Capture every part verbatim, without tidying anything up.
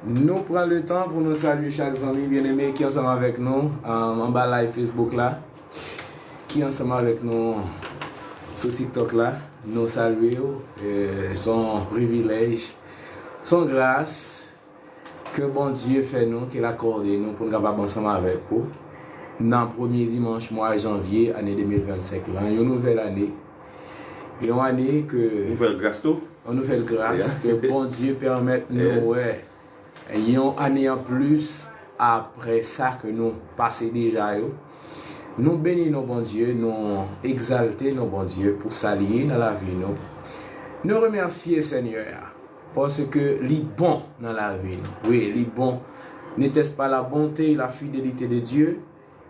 Nou pran le tan pou nou salye chak zanmi byeneme ki ansanm avèk nou, um, anba live Facebook la, ki ansanm avèk nou sou TikTok la. Nou salye w. E, se yon privilèj, se yon gras ke Bondye fè nou, ke l akòde nou pou n kapab ansanm avèk ou nan premye dimanch mwa janvye ane de mil vennsenk lan, yon nouvèl ane. Yon ane ke Nouvèl gras tou. Yon nouvèl gras Yeah. ke Bondye pèmèt nou Yes. wè. Yon ane anplis apre sa ke nou pase deja yo. Nou beni non Bondye, nou egzalte non Bondye pou sa li ye nan lavi nou. Nou remèsye Senyè a, paske li bon nan lavi nou. Wi, li bon. N'était-ce pas la bonté et la fidélité de Dieu?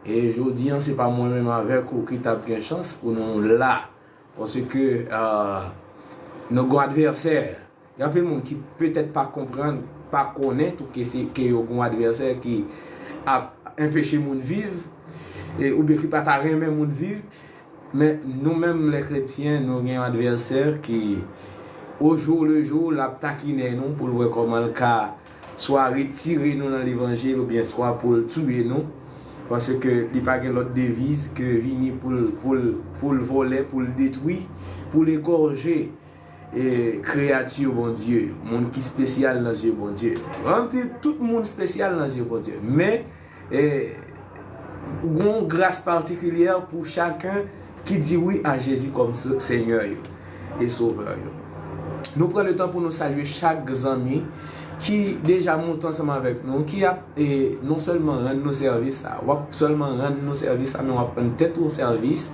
E jodi an, se pa mwen menm avèk ou ki t ap gen chans pou nou la. Paske, ah, nou gon advèsè. Gen anpil moun ki petèt pa konprann, pa konnen tou ke se, ke yo gon advèsè ki ap enpeche moun viv, e, oubyen ki pa ta renmen moun viv. Men nou menm, lè kretyen, nou gen yon advèsè ki, au jour le jour, l ap takinen nou pou l wè kòman l ka swa retire nou nan levanjil oubyen swa pou l tiye nou. Paske li pa gen lòt deviz ke vini pou l, pou l, pou l vòlè, pou l detwi, pou l egòje, e, kreyati Bondye yo, moun ki espesyal nan zye Bondye yo. An di tout moun espesyal nan zye Bondye. Men, e, gon gras patikilyè pou chaken ki di wi a Jezi kòm se-, Senyè yo e Sovè yo. Nou pran le tan pou nou salye chak zanmi ki deja monte ansanm avèk nou, ki ap, e, non sèlman rann nou sèvis sa, w ap sèlman rann nou sèvis sa, men w ap rann tèt ou sèvis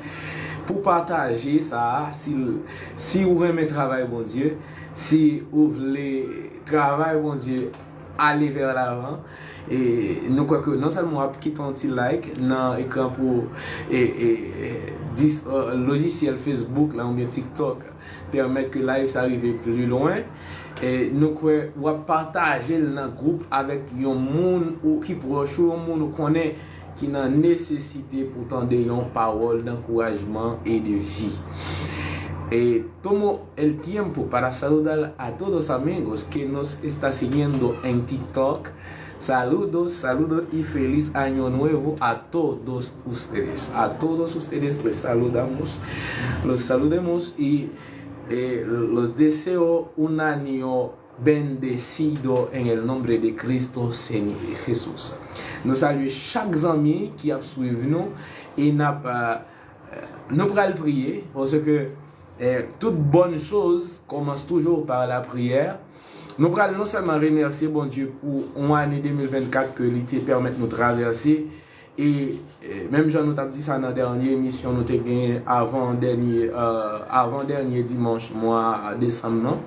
pou pataje sa, si, si ou renmen travay Bondye, si ou vle travay Bondye ale vè lavan, e nou kwè ke non sèlman w ap kite yon ti like nan ekran pou, e, e, dis, e, lojisyèl Facebook la oubyen TikTok pèmèt ke live sa rive pli lwen. E nou kwè w ap pataje l nan gwoup avèk yon moun ou ki pwòch ou, yon moun ou konnen ki nan nesesite pou tande yon pawòl d'ankourajman e de vi. E tomo el tiempo para saludar a todos amigos que nos está siguiendo en TikTok. Saludos, saludos y feliz año nuevo a todos ustedes. A todos ustedes les saludamos, los saludemos y, eh, los deseo un año bendecido en el nombre de Cristo Señor Jesús. Nou salye chak zanmi ki ap swiv nou e n ap, eh, nou pral priye paske, eh, toute bonne chose commence toujours par la prière. Nou pral non sèlman remèsye Bondye pou yon ane de mil vennkat ke li te pèmèt nou travèse, e, e menm jan nou t ap di sa nan dènye emisyon nou te genyen avan dènye, eh, avan dènye dimanch mwa desanm nan,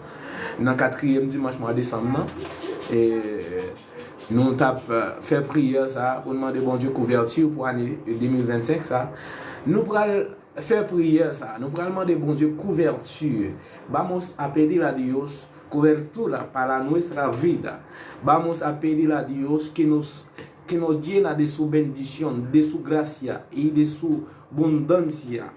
nan katriyèm dimanch mwa desanm nan, e nou t ap, eh, fè priyè sa pou n mande Bondye kouvèti pou ane de mil vennsenk sa. Nou pral fè priyè sa. Nou pral mande Bondye kouvèti. Vamos a pedir a Dios cobertura para nuestra vida. Vamos a pedir a Dios que nos, que nos llena de su bendición, de su gracia y de su abundancia,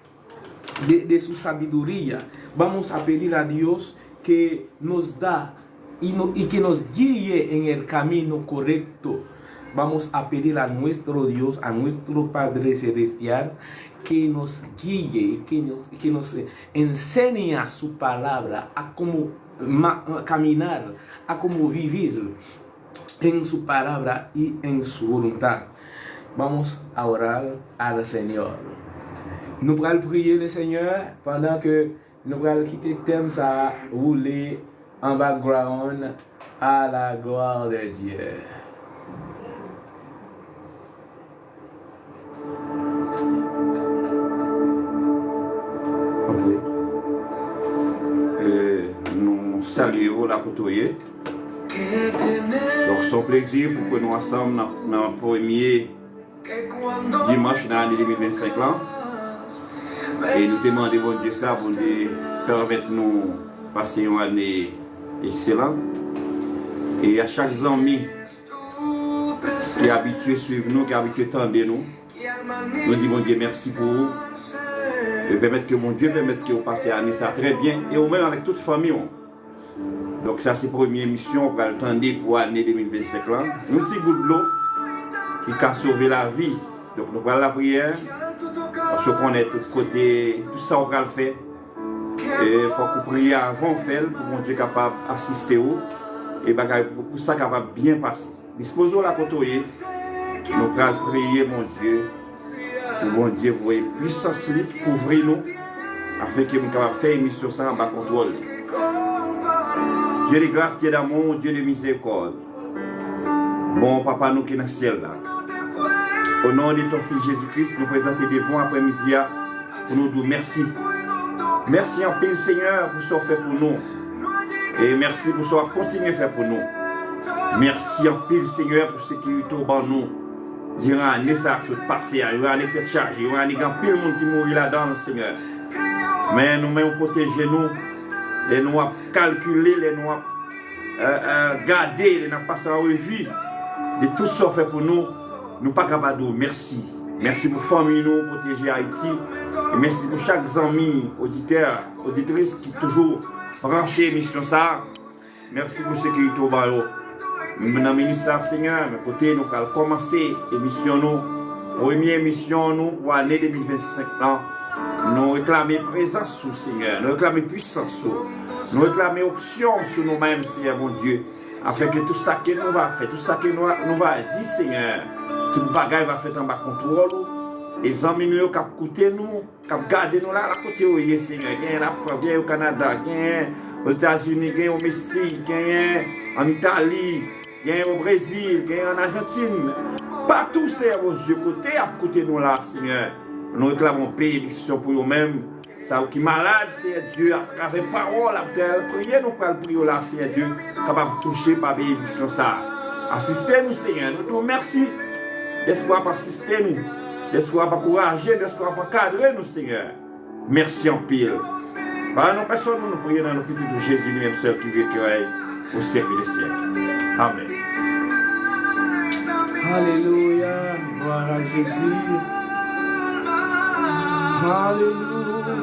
de, de su sabiduría. Vamos a pedir a Dios que nos da y, no, y que nos guíe en el camino correcto. Vamos a pedir a nuestro Dios, a nuestro Padre Celestial, que nos guíe, que nos, que nos enseña su palabra, a cómo ma-, caminar, a cómo vivir en su palabra y en su voluntad. Vamos a orar al Señor. Nou pral priye le Senyè pandan ke nou pral kite tèm sa a woule an background à la gloire de Dieu. Ok. E nou salye w la kote w ye. Donk, se yon plezi pou ke nou ansanm nan, nan premye dimanch nan ane de mil vennsenk lan. E nou te mande Bondye sa, Bondye pèmèt nou pase yon ane ekselan. E a chak zanmi ki abitye swiv nou, ki abitye tande nou, nou di Bondye mèsi pou ou. E pèmèt ke Bondye pèmèt ke ou pase ane sa trè byen. E ou menm avèk tout fanmi w. Donk, sa se premye emisyon w pral tande pou ane de mil vennsenk lan. Yon ti gout dlo ki ka sove lavi. Donk, nou pral lapriyè. Paske w konnen tout kote, tout sa w pral fè, e fòk ou priye avan w fè l pou Bondye kapab asiste w e bagay pou, pou sa kapab byen pase. Dispoze w la kote w ye. Nou pral priye Bondye pou Bondye voye pwisans li kouvri nou, afenke nou kapab fè emisyon sa anba kontwòl li. Dieu de grâce, Dieu d'amour, Dieu de miséricorde. Bon Papa nou ki nan syèl la, o non de ton Fils Jezi Kris, nou prezante devan w aprèmidi a pou nou di w mèsi. Mèsi anpil, Senyè, pou sa w fè pou nou. E mèsi pou sa w ap kontinye fè pou nou. Mèsi anpil, Senyè, pou sekirite w ban nou diran ane sa a k sot pase a, yon ane tèt chaje, yon ane gen anpil moun ki mouri ladan l, Senyè. Men nou menm, ou pwoteje nou lè nou ap kalkile, lè nou ap, e, e, gade, lè n ap pase an revi de tout sa w fè pou nou. Nou pa ka pa di w mèsi. Mèsi pou fanmi nou, pwoteje Ayiti. E mèsi pou chak zanmi, oditè, oditris ki toujou branche emisyon sa a. Mèsi pou sekirite w ba yo. Nan minit sa a, Senyè, men kote nou pral kòmanse emisyon nou, premye emisyon nou pou ane de mil vennsenk lan, nou reklame prezans ou, Senyè. Nou reklame pwisans ou. Nou reklame onksyon sou nou menm, Senyè Bondye. Afenke tout sa ke nou va fè, tout sa ke nou, nou va di, Senyè, tout bagay va fèt anba kontwòl ou. E zanmi nou yo k ap koute nou, k ap gade nou la, la kote yo ye, Senyè. Genyen Lafrans, genyen o Kanada, genyen Ozetazini, genyen o Meksik, genyen ann Itali, genyen o Brezil, genyen ann Ajantin. Patou, Senyè Bondye, kote y ap koute nou la, Senyè, nou reklame yon benediksyon pou yo menm. Sa yo ki malad, Senyè Dye, atravè pawòl, atravè priye nou pral priye w la, Senyè Dye, kapab touche pa benediksyon sa a. Asiste nou, Senyè, nou di w mèsi dèske w ap asiste nou, dèske w ap ankouraje, dèske w ap ankadre nou, Senyè. Mèsi anpil. Pa nan non pèsonn nou, nou priye nan non pitit ou Jezi, li menm sèl ki viv, ki rèy o syèk de syèk. Amèn. Alelouya, glwa a Jezi. Alelouya.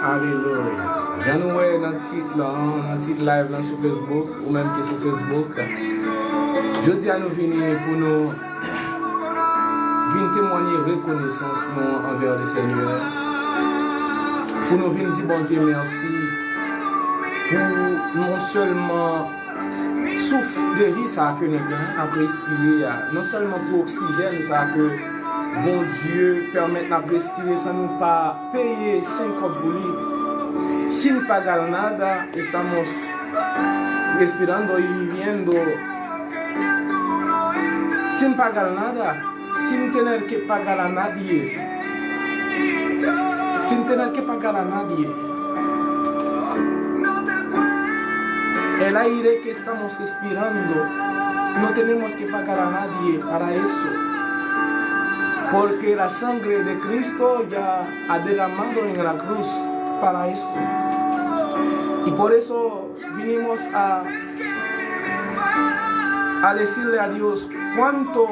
Alelouya. Jan nou wè nan tit lan, nan tit live lan sou Facebook, ou menm ki sou Facebook, jodi a nou vini pou nou vin temwanye rekonesans nou anvè Lesenyè, pou nou vin di Bondye mèsi pou non sèlman souf de vi sa a ke nou gen, n ap respire a, non sèlman pou oksijèn sa a ke Bondye pèmèt n ap respire san nou pa peye senk kòb pou li. Sin pagar nada, estamos respirando y viviendo sin pagar nada, sin tener que pagar a nadie, sin tener que pagar a nadie. El aire que estamos respirando, no tenemos que pagar a nadie para eso, porque la sangre de Cristo ya ha derramado en la cruz para eso. Y por eso vinimos a, a decirle a Dios cuánto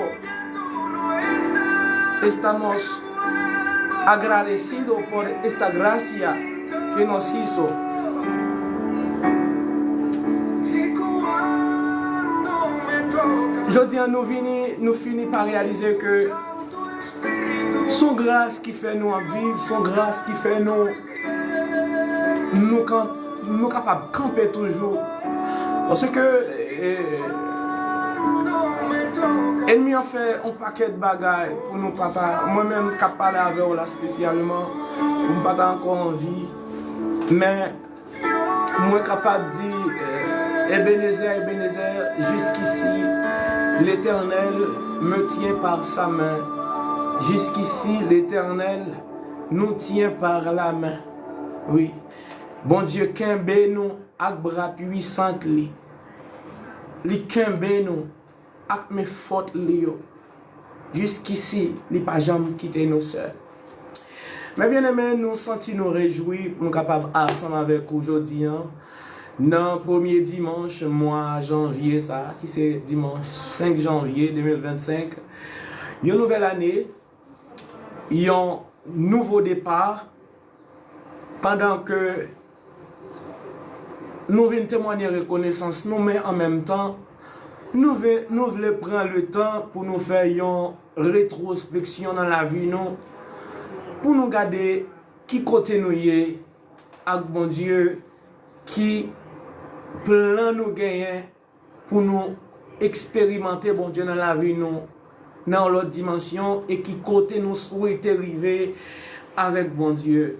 estamos agradecidos por esta gracia que nos hizo. Jodi a nou vini, nou fini pa reyalize ke se yon gras ki fè nou ap viv, se yon gras ki fè nou, nou kan, nou kapab kanpe toujou. Paske, e, ènmi an fè yon pakèt bagay pou nou pa ta, mwen menm k ap pale avè w la espesyalman, pou m pa ta ankò anvi. Men, mwen kapab di, e, Ebenezer, Ebenezer, jusqu'ici, l'Éternel me tient par sa main. Jusqu'ici, l'Éternel nous tient par la main. Wi. Bondye kenbe nou ak bra pwisan li. Li kenbe nou ak men fò li yo. Jiskisi, li pa janm kite nou sèl. Men byeneme, nou santi nou rejwi pou nou kapab ansanm avèk ou jodi a, nan premye dimanch mwa janvye sa a, ki se dimanch senk janvye de mil vennsenk, yon nouvèl ane, yon nouvo depa, pandan ke Nou vin temwanye rekonesans nou, men an menm tan, nou ve-, nou vle pran le tan pou nou fè yon retwospeksyon nan lavi nou, pou nou gade ki kote nou ye ak Bondye, ki plan nou genyen pou nou eksperimante Bondye nan lavi nou, nan yon lòt dimansyon, e ki kote nou swete rive avèk Bondye.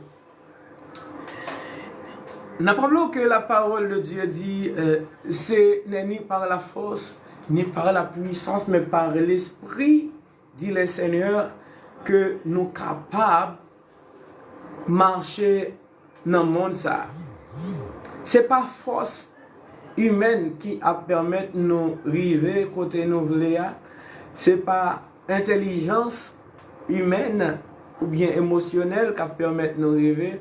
N ap raple w ke la parole de Dieu dit, euh, ce n'est ni par la force, ni par la puissance, mais par l'Esprit, dit le Seigneur, ke nou kapab mache nan mond sa a. Se pa fòs imèn ki ap pèmèt nou rive kote nou vle a. Se pa entèlijans imèn oubyen emosyonèl k ap pèmèt nou rive,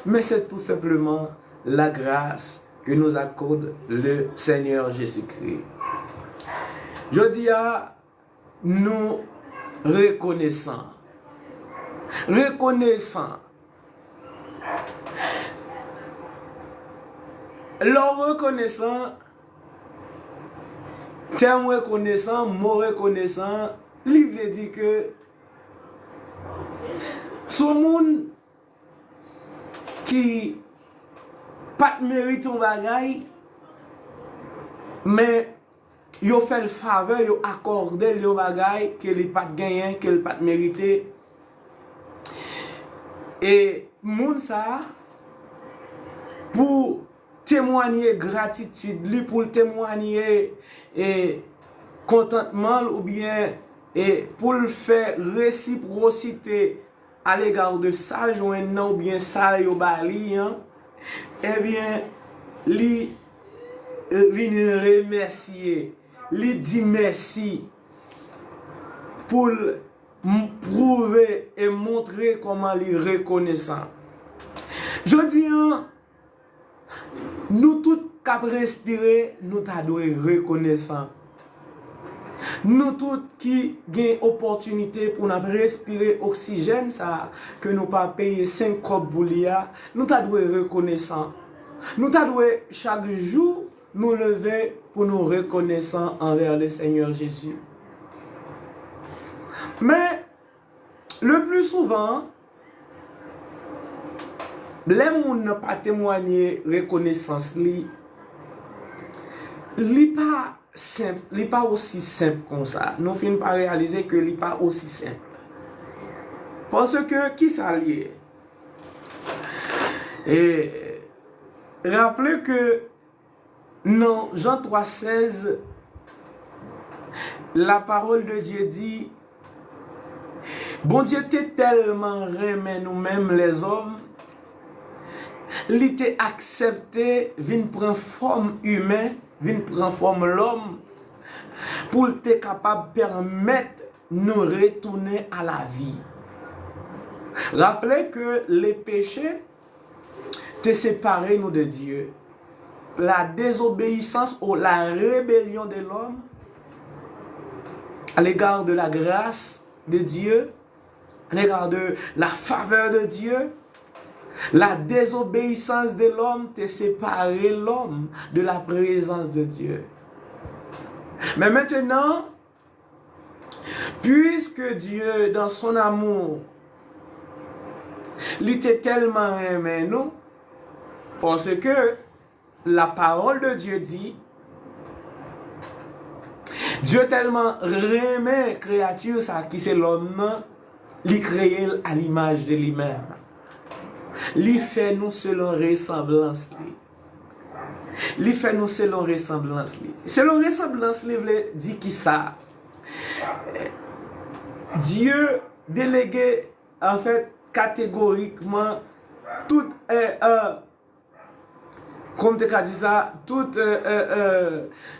men se tou senpleman la grâce que nous accorde le Seigneur Jésus-Christ. Jodi a, nou rekonesan. Rekonesan. Lè w rekonesan, tèm rekonesan, mo rekonesan, li vle di ke s on moun ki pa t merite yon bagay, men yo fè l favè, yo akòde l yon bagay ke li pa t genyen, ke l pa t merite. E moun sa a, pou temwanye gratitid li, pou l temwanye, e, kontantman l, oubyen, e, pou l fè resipwosite à l'égard de sa l jwenn nan oubyen sa yo ba li an, ebyen, li, e, vin remèsye, li di mèsi pou l m-, pwouve e montre kòman li rekonesan. Jodi an, nou tout k ap respire, nou ta dwe rekonesan. Nou tout ki gen opòtinite pou n ap respire oksijèn sa a ke nou pa peye senk kòb pou li a, nou ta dwe rekonesan. Nou ta dwe chak jou nou leve pou nou rekonesan anvè le Senyè Jezi. Men, le pli souvan, lè moun nan pa temwanye rekonesans li, li pa senp, li pa osi senp konsa. Nou fin pa reyalize ke li pa osi senp. Paske, kisa l ye? E, raple ke nan Jan twa sèz, la parole de Dieu dit, Bondye te tèlman renmen nou menm lèzòm, li te aksepte vin pran fòm imen, vin pran fòm lòm, pou l te kapab pèmèt nou retounen a la vi. Raple ke le peche te separe nou de Dye. La désobéissance ou la rébellion de l'homme à l'égard de la grâce de Dieu, à l'égard de la faveur de Dieu, la désobéissance de l'homme te separe l'homme de la présence de Dieu. Men mentenan, puisque Dieu, dans son amour, li te tèlman renmen nou, paske la parole de Dieu dit, Dye tèlman renmen kreyati sa ki se lòm nan, li kreye l a limaj de li menm. Li fè nou selon resanblans li. Li fè nou selon resanblans li. Selon resanblans li vle di kisa? Dye delege, anfèt, kategorikman, tout, e, e, kòman m te ka di sa, tout, e, e, e,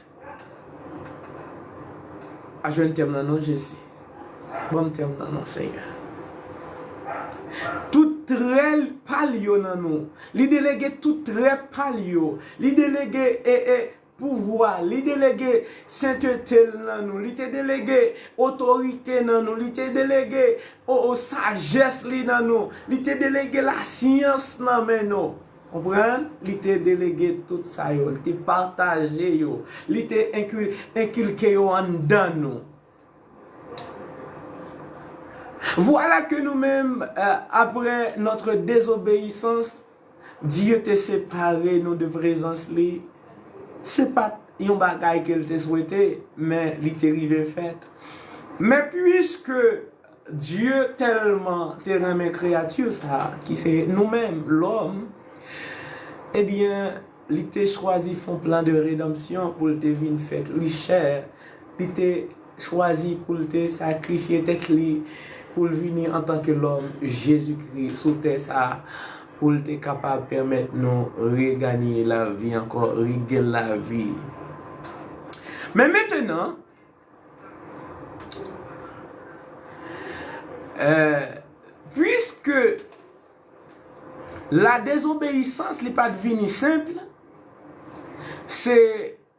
a jwenn tèm nan non Jezi. Ban m tèm nan non Senyè. Tout trè pa l yo nan nou. Li delege tout trè pa l yo. Li delege, e, e, pouvwa, li delege sentete l nan nou, li te delege otorite nan nou, li te delege o, o, sajès li nan nou, li te delege lasyans nan men nou. Konprann? Li te delege tout sa yo, li te pataje yo, li te enkil-, enkilke yo anndan nou. Vwala ke nou menm, euh, apre notre désobéissance, Dye te separe nou de prezans li. Se pa t yon bagay ke l te swete, men li te rive fèt. Men piske Dye tèlman te renmen kreyati sa, ki se nou menm, lòm, ebyen, li te chwazi fè yon plan de redanmsyon pou l te vin fèt li chè. Li te chwazi pou l te sakrifye tèt li, pou l vini antanke lòm, Jezikri, sou tè sa a, pou l te kapab pèmèt nou reganye lavi ankò, regenn lavi. Men mentnan, euh, piske la désobéissance, li pa t vini senp, se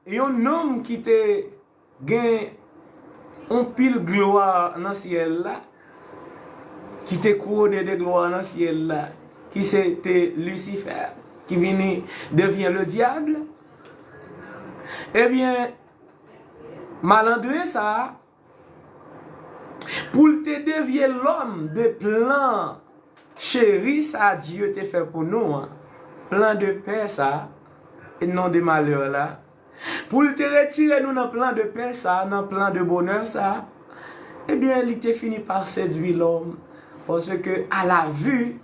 yon nonm ki te gen yon pil glwa nan syèl la, ki te kouwone de glwa nan syèl la, ki se te Lisifè, ki vini devyen le dyab. Ebyen, malandren sa a, pou l te devye lòm de plan cheri sa a Dye te fè pou nou an, plan de pè sa a, e non de malè la, pou l te retire nou nan plan de pè sa a, nan plan de bonè sa a, ebyen, li te fini pa sedui lòm, paske a la vi,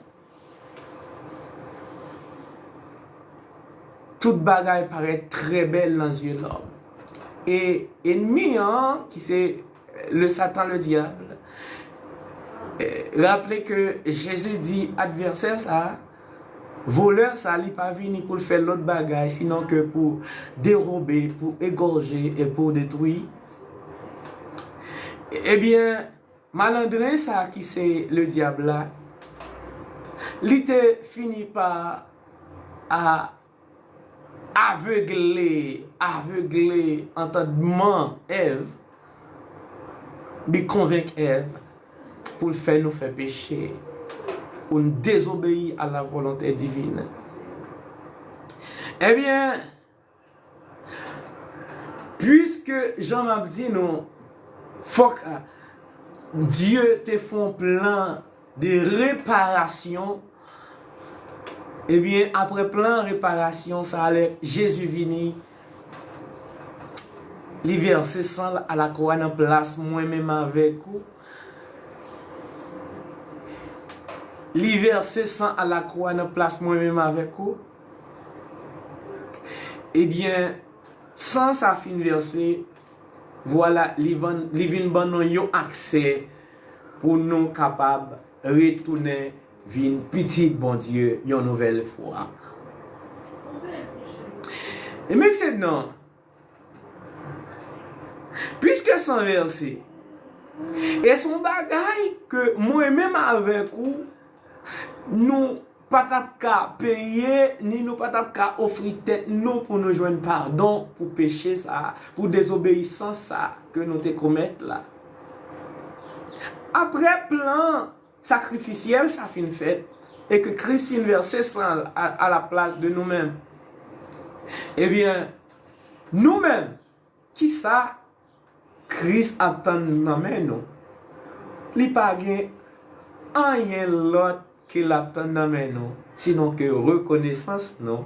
tout bagay parèt trè bèl nan zye lòm. E enmi an, ki se le Satan, le dyab, eh, raple ke Jezi di advèsè sa, volè sa, li pa vini pou l fè lòt bagay, sinon ke pou derobe, pou egòje e pou detwi. Ebyen, malandren sa ki se le dyab la, li te fini pa a avegle, avegle antandman Èv, li konvenk Èv pou l fè nou fè peche, pou n dezobeyi a la volonte divine. Ebyen, piske jan m ap di nou, fòk, a, Dye te fè yon plan de reparasyon. Ebyen, apre plan reparasyon sa a, lè Jezi vini, li vèse san l a la kwa nan plas mwen menm avèk ou. Li vèse san a la kwa nan plas mwen menm avèk ou. Ebyen, san sa fin vèse, vwala, li van-, li vin ban nou yon aksè pou nou kapab retounen vin pitit Bondye yon nouvèl fwa. E mentnan, piske san vèse, e se yon bagay ke mwen menm avèk ou, nou pa t ap ka peye, ni nou pa t ap ka ofri tèt nou pou nou jwenn padon pou peche sa, pou dezobeyisans sa ke nou te komèt la. Apre plan sakrifisyèl sa fin fèt, e ke Kris fin vèse san l a, a la plas de nou menm, ebyen, nou menm, kisa Kris ap tann nan men nou? Li pa gen anyen lòt ke l ap tann nan men nou, sinon ke rekonesans nou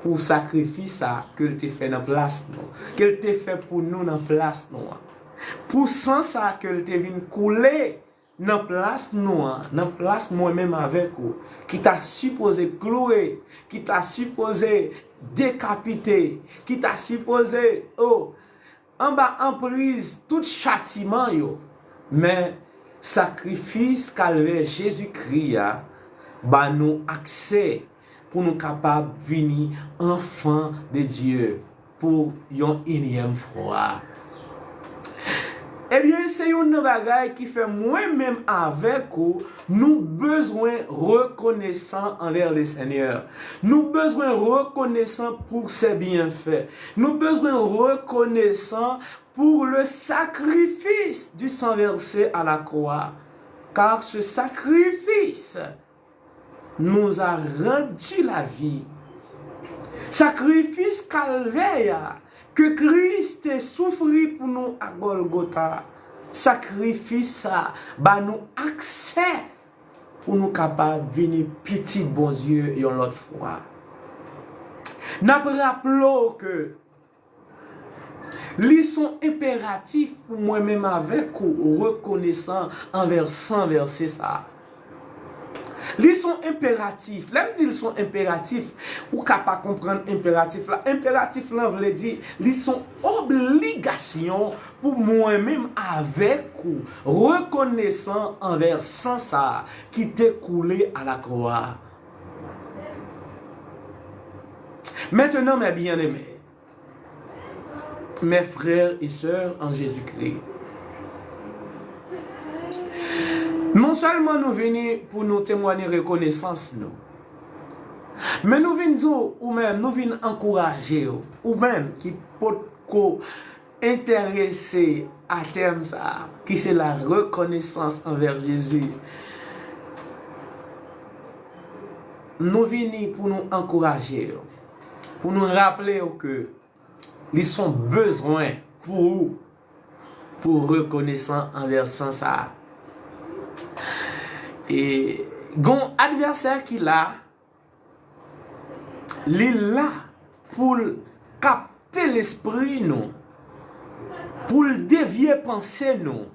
pou sakrifis sa ke l te fè nan plas nou, ke l te fè pou nou nan plas nou an. Pou san sa ke l te vin koule nan plas nou an, nan plas mwen menm avèk ou, ki ta sipoze kloure, ki ta sipoze dekapite, ki ta sipoze, o, anba anpriz tout chatiman yo. Men, sakrifis Kalvè Jezikri a ba nou aksè pou nou kapab vini anfan de Dye pou yon inyèm fwa. Ebyen, se youn nan bagay ki fè mwen menm avèk ou, nou bezwen rekonesan anvè le Senyè. Nou bezwen rekonesan pou se byenfè. Nou bezwen rekonesan pour le sacrifice du sang versé à la croix, car ce sacrifice nous a rendu la vie. Sakrifis Kalvè a ke Kris te soufri pou nou a Gòlgota, sakrifis sa ba nou aksè pou nou kapab vini pitit Bondye yon lòt fwa. N ap raple w ke li s on enperatif pou mwen menm avèk ou rekonesan anvè san vèse sa a. Li s on enperatif. Lè m di l s on enperatif, ou ka pa konprann enperatif la. Enperatif lan vle di li s on obligasyon pou mwen menm avèk ou rekonesan anvè san sa a ki te koule alakwa. Maintenant, mes bien-aimés, mes frères et sœurs en Jésus-Christ, non sèlman nou vini pou nou temwanye rekonesans nou, men nou vin di w, ou menm, nou vin ankouraje w, ou menm ki potko enterese a tèm sa a, ki se la rekonesans anvè Jezi. Nou vini pou nou ankouraje w, pou nou raple w ke li s on bezwen pou ou, pou rekonesan anvè san sa a. E gon advèsè ki la, li la pou l kapte lespri nou, pou l devye panse nou,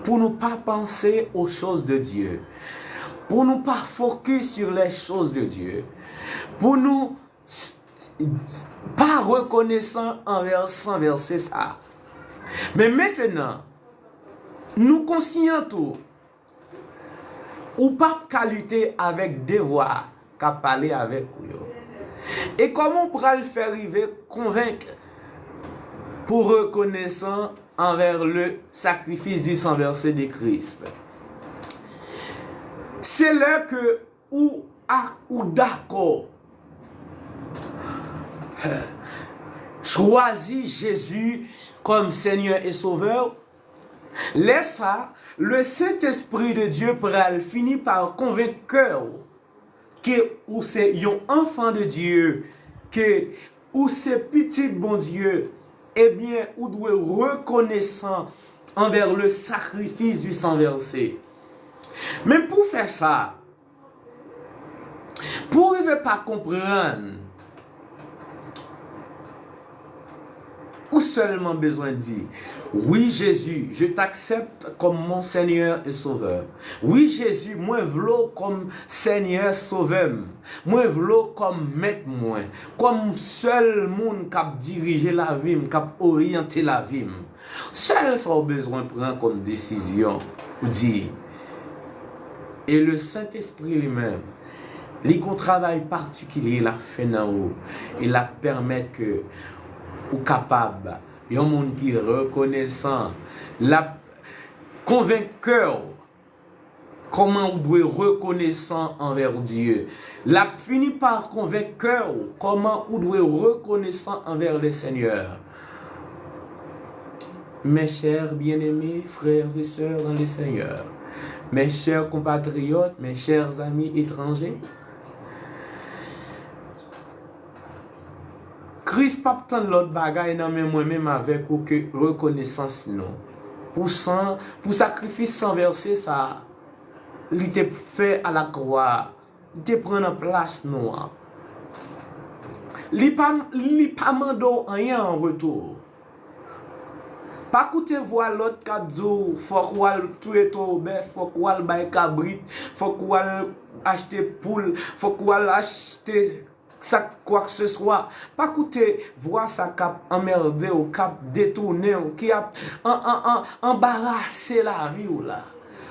pou nou pa panse aux choses de Dieu, pou nou pa focus sur les choses de Dieu, pou nou s- pa rekonesan anvè san vèse sa a. Men mentenan, nou konsyan tou, ou p ap ka lite avèk de vwa k ap pale avèk ou yo. E kòman w pral fè rive konvenk pou rekonesan anvè le sacrifice du sang versé de Christ? Se lè ke ou ak ou dakò chwazi Jezi kòm Senyè e Sovè, lè sa, le Sentespri de Dye pral fini pa konvenk kè w ke ou se yon anfan de Dye, ke ou se pitit Bondye, ebyen, ou dwe rekonesan anvè le sacrifice du sang versé. Men pou fè sa, pou w rive pa konprann, ou sèlman bezwen di, "Oui, Jésus, je t'accepte comme mon Seigneur et Sauveur. Oui, Jezi, mwen vle w kòm Senyè Sovè m. Mwen vle w kòm Mèt mwen, kòm sèl moun k ap dirije lavi m, k ap oryante lavi m." Sèl sa w bezwen pran kòm desizyon, ou di, e le Sentespri li menm, li gon travay patikilye l ap fè nan ou, e l ap pèmèt ke ou kapab yon moun ki rekonesan. L ap konvenk kè w kòman ou dwe rekonesan anvè Dye. L ap fini pa konvenk kè w kòman ou dwe rekonesan anvè le Senyè. Mes chers bien-aimés frères et sœurs dans le Seigneur, mes chers compatriotes, mes chers amis étrangers, Kris p ap tann lòt bagay nan men mwen menm avèk ou ke rekonesans nou pou san, pou sakrifis san vèse sa a li te fè alakwa a, li te pran nan plas nou an. Li pa, li pa mande w anyen an retou. Pa koute vwa lòt k ap di w fòk w al touye towo bèf, fòk w al bay kabrit, fòk w al achte poul, fòk w al achte sa k, kwakseswa. Pa koute vwa sa k ap anmède w, k ap detounen w, ki ap an, an, an, anbarase lavi w la.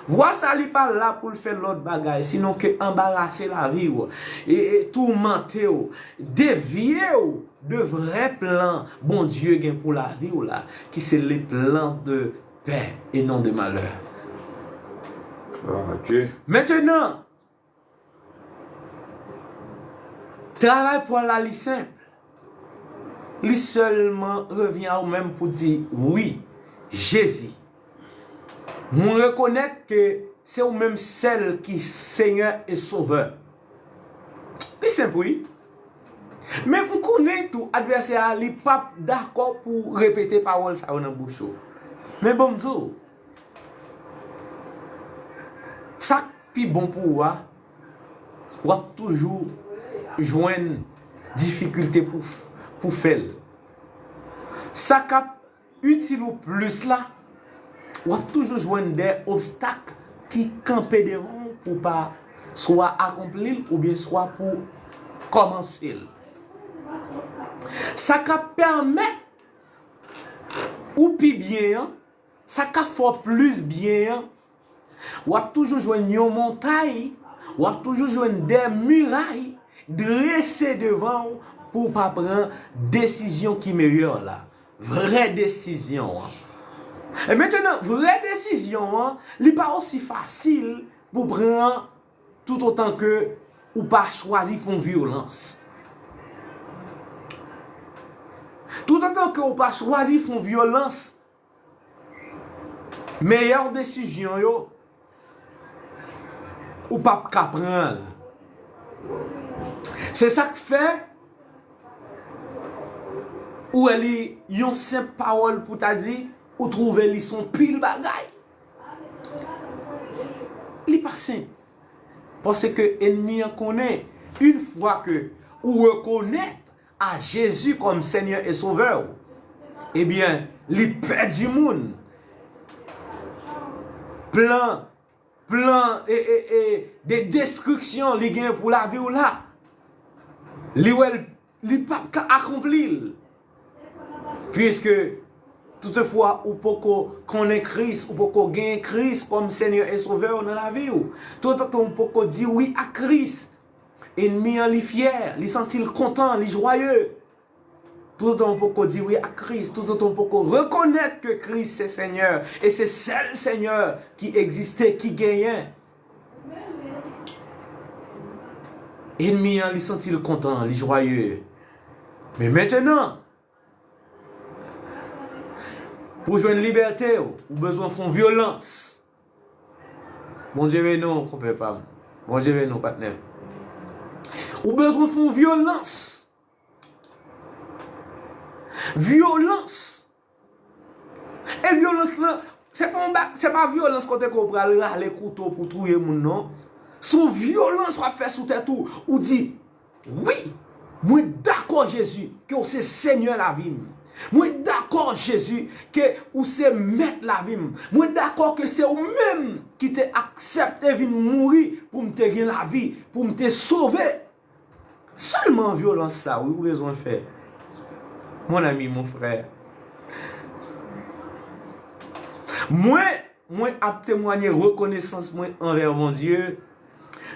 Vwa sa li pa la pou l fè lòt bagay, sinon ke anbarase lavi w, e, e toumante w, devye w de vrè plan Bondye gen pou lavi w la, ki se le plan de paix et non de malheur. Gloire à Dieu. Mentenan, travay Pòl la li senp. Li sèlman revyen a ou menm pou di, wi, Jezi, mwen rekonèt ke se ou menm sèl ki Senyè e Sovè. Li senp, wi. Men m konnen tou, advèsè a, li p ap dakò pou repete pawòl sa yo nan bouch ou. Men bon, m di w, sa k pi bon pou ou a, w ap toujou jwenn difikilte pou, pou fè l. Sa k ap itil ou plis la, w ap toujou jwenn de obstak ki kanpe devan w pou w pa swa akonpli l oubyen swa pou kòmanse l. Sa k ap pèmèt ou pi byen an, sa k ap fè w plis byen an, w ap toujou jwenn yon montay, w ap toujou jwenn de miray drese devan w pou w pa pran desizyon ki meyè la. Vrè desizyon an. E mentnan, vrè desizyon an, li pa osi fasil pou pran toutotan ke ou pa chwazi fè yon vyolans. Toutotan ke ou pa chwazi fè yon vyolans, meyè desizyon yo, ou p ap ka pran l. Se sa k fè ou wè li yon senp pawòl pou ta di, ou twouve li se yon pil bagay. Li pa senp. Paske ènmi an konnen, yon fwa ke ou rekonèt a Jezi kòm Senyè e Sovè w, ebyen, li pè di moun. Plan, plan e, e, e, de destriksyon li gen pou lavi w la, li wè l, li p ap ka akonpli l. Piske, toutefwa, ou poko konnen Kris, ou poko gen Kris kòm Senyè e Sovè w nan lavi w, toutotan ou poko di wi ak Kris, ènmi an li fyè, li santi l kontan, li jwaye. Toutotan ou poko di wi ak Kris, toutotan ou poko rekonèt ke Kris se Senyè, e se sèl Senyè ki egziste, ki genyen, ènmi an li santi l kontan, li jwaye. Men mentnan, pou jwenn libète w, ou bezwen fè yon vyolans. Bondye beni w, konpè pa m. Bondye beni w, patnè. Ou bezwen fè yon vyolans. Vyolans. E vyolans lan, se pa yon ba-, se pa vyolans kote ke w pral rale kouto pou touye moun, non. Se yon vyolans w ap fè sou tèt ou. Ou di, wi, mwen dakò, Jezi, ke w se Senyè lavi m. Mwen dakò, Jezi, ke ou se Mèt lavi m. Mwen dakò ke se ou menm ki te aksepte vin mouri pou m te gen lavi, pou m te sove. Sèlman vyolans sa, wi, ou bezwen fè. Mon ami, mon frè. Mwen, mwen ap temwanye rekonesans mwen anvè Bondye.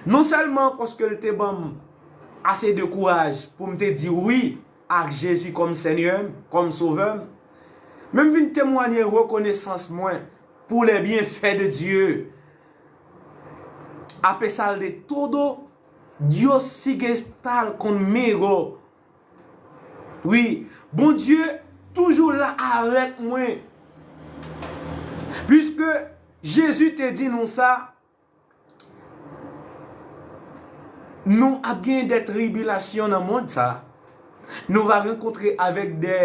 Non sèlman paske l te ban m ase de kouraj pou m te di wi ak Jezi kòm Senyè m, kòm Sovè m, men m vin temwanye rekonesans mwen pour les bienfaits de Dieu. A pesar de todo, Dios sigue estar conmigo. Wi, Bondye toujou la avèk mwen. Piske Jezi te di nou sa, nou ap gen de tribilasyon nan mond sa. Nou va rankontre avèk de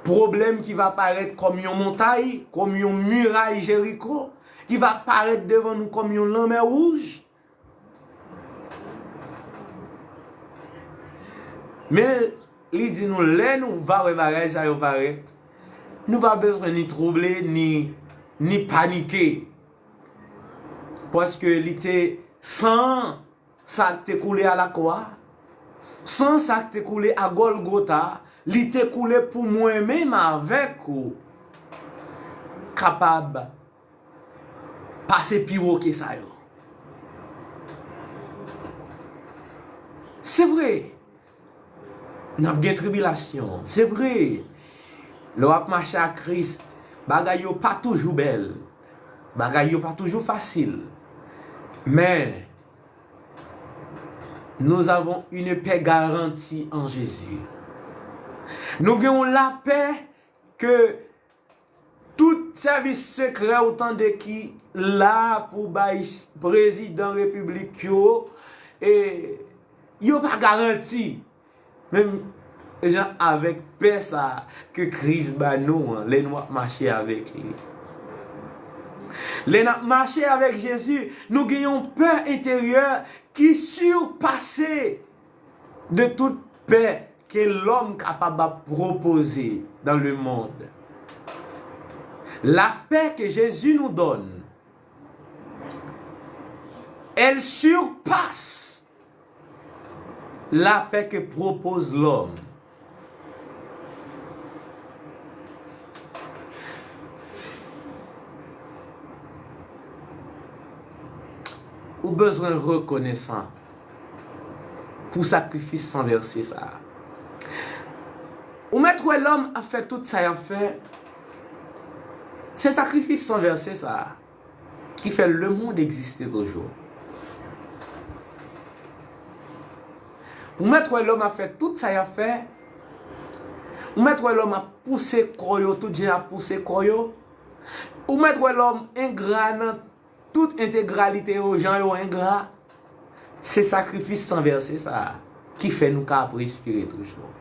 pwoblèm ki va parèt kòm yon montay, kòm yon miray Jeriko, ki va parèt devan nou kòm yon lanmè wouj. Men, li di nou, lè nou va wè bagay sa yo parèt, nou pa bezwen ni twouble, ni, ni panike. Paske li te, san sa k te koule alakwa, san sa k te koule a Gòlgota, li te koule pou mwen menm avèk ou kapab pase pi wo ke sa yo. Se vre, n ap gen tribilasyon. Se vre, lè w ap mache ak Kris, bagay yo pa toujou bèl. Bagay yo pa toujou fasil. Men, nous avons une paix garantie en Jésus. Nou gen yon lapè ke tout sèvis sekrè ou tande ki la pou bay prezidan repiblik yo, e yo pa garanti. Menm jan avèk pè sa a ke Kris ba nou an, lè nou ap mache avèk li. Lè n ap mache avèk Jezi, nou gen yon pè enteryè ki sipase de tout pè ke lòm kapab ap pwopoze dans le monde. La paix que Jésus nous donne, elle surpasse la paix que propose l'homme. Ou bezwen rekonesan pou sakrifis san vèse sa a. Ou mèt wè lòm ap fè tout sa y ap fè. Se sakrifis san vèse sa a ki fè lemonn egziste toujou. Ou mèt wè lòm ap fè tout sa y ap fè. Ou mèt wè lòm ap pouse kò yo, tout jan y ap pouse kò yo. Ou mèt wè lòm engra nan tout entegralite yo, jan yo engra. Se sakrifis san vèse sa a ki fè nou ka ap respire toujou.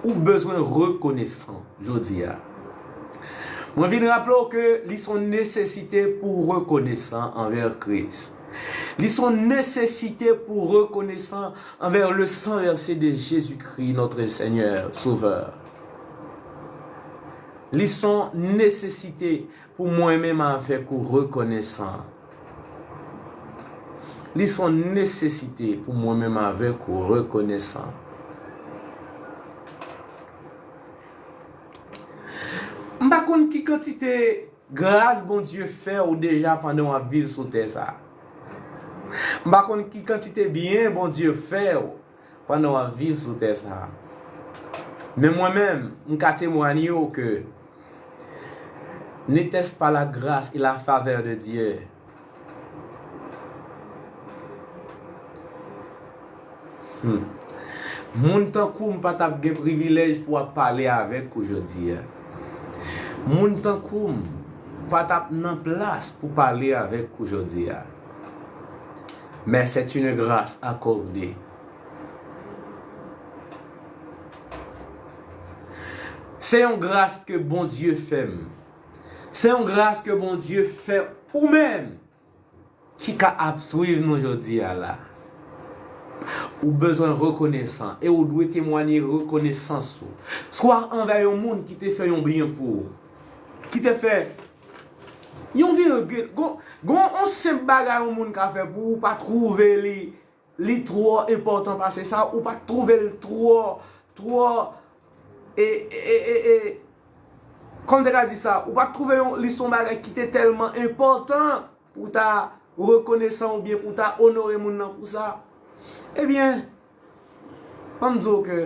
Ou bezwen rekonesan jodi a. Mwen vin raple w ke li se yon nesesite pou w rekonesan anvè Kris. Li se yon nesesite pou w rekonesan anvè le sang versé de Jésus-Christ, notre Seigneur, Sauveur. Li se yon nesesite pou mwen menm avèk ou rekonesan. Li se yon nesesite pou mwen menm avèk ou rekonesan. M pa konn ki kantite gras Bondye fè w deja pandan w ap viv sou tè sa a. M pa konn ki kantite byen Bondye fè w pandan w ap viv sou tè sa a. Men mwen menm, m ka temwanye w ke n'était-ce pas la grâce et la faveur de Dieu. Hmm. Moun tankou m pa t ap gen privilèj pou ap pale avèk ou jodi a. Moun tankou m pa t ap nan plas pou pale avèk ou jodi a. Mais c'est une grâce accordée. Se yon gras ke Bondye fè m. Se yon gras ke Bondye fè ou menm ki ka ap swiv nou jodi a la. Ou bezwen rekonesan e ou dwe temwanye rekonesans ou. Swa anvè yon moun ki te fè yon byen pou ou, ki te fè yon virgil, gon, gon yon senp bagay yon moun ka fè pou ou, ou pa twouve li, li twò enpòtan pase sa, ou pa twouve l twò, twò, e, e, e, e, e, kòman te ka di sa, ou pa twouve yon, li se yon bagay ki te tèlman enpòtan pou w ta rekonesan oubyen pou w ta onore moun nan pou sa. Ebyen, ban m di w ke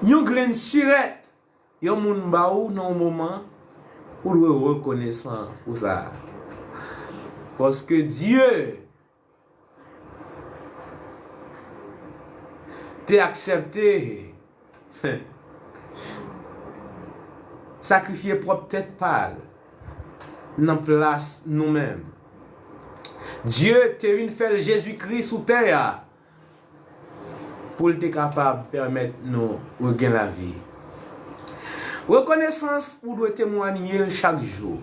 yon grenn sirèt yon moun ba ou nan yon moman, ou dwe rekonesan pou sa. Paske Dye te aksepte sakrifye pwòp tèt pa l nan plas nou menm. Dye te vin fè l Jezikri sou tè a pou l te kapab pèmèt nou regenn lavi. Rekonesans ou dwe temwanye l chak jou.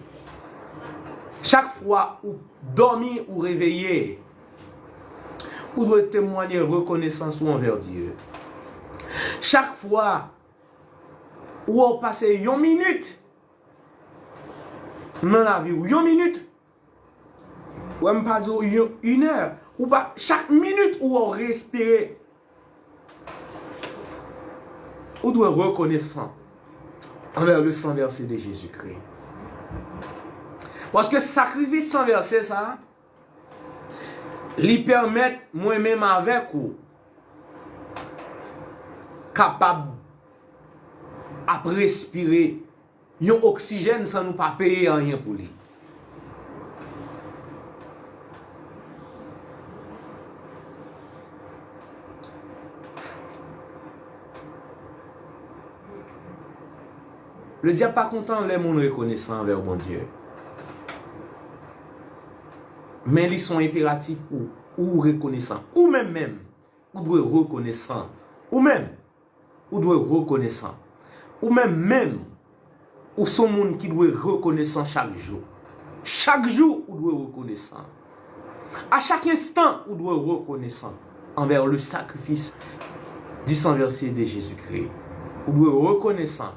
Chak fwa ou dòmi ou reveye, ou dwe temwanye rekonesans ou anvè Dye. Chak fwa ou wè w pase yon minit nan lavi w, yon minit, wè m pa di w yon, inè, ou pa, chak minit ou wè w respire, ou dwe rekonesan anvè le sang versé de Jésus-Christ. Paske sakrifis san vèse sa a, li pèmèt mwen menm avèk ou kapab ap respire yon oksijèn san nou pa peye anyen pou li. Ledyab pa kontan lè moun rekonesan anvè Bondye. Men li se yon enperatif pou ou rekonesan. Ou menm menm, ou dwe rekonesan. Ou menm, ou dwe rekonesan. Ou menm menm, ou se yon moun ki dwe rekonesan chak jou. Chak jou, ou dwe rekonesan. A chak enstan, ou dwe rekonesan anvè le sacrifice du sang versé de Jésus-Christ. Ou dwe rekonesan.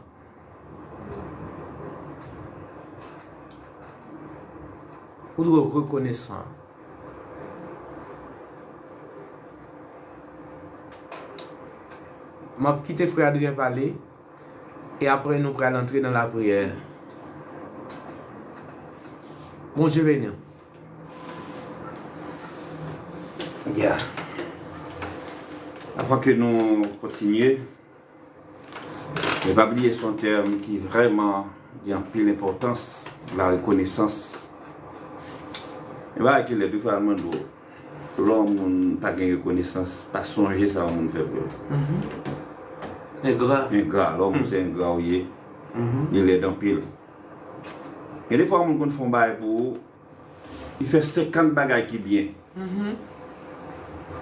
Ou dwe rekonesan. M ap kite frè Adrien pale, e apre nou pral antre nan lapriyè. Bondye beni w. Yeah. Avan ke nou kontinye, men pa bliye se yon tèm ki vrèman gen anpil enpòtans, la rekonesans. E bagay ki lè, defwa al mande w, lè yon moun pa gen rekonesans, pa sonje sa yon moun fè pou ou. Engra. Engra, lè yon moun se engra ou ye, li lèd anpil. Gen defwa yon moun konn fè yon bagay pou ou, li fè senkant bagay ki byen.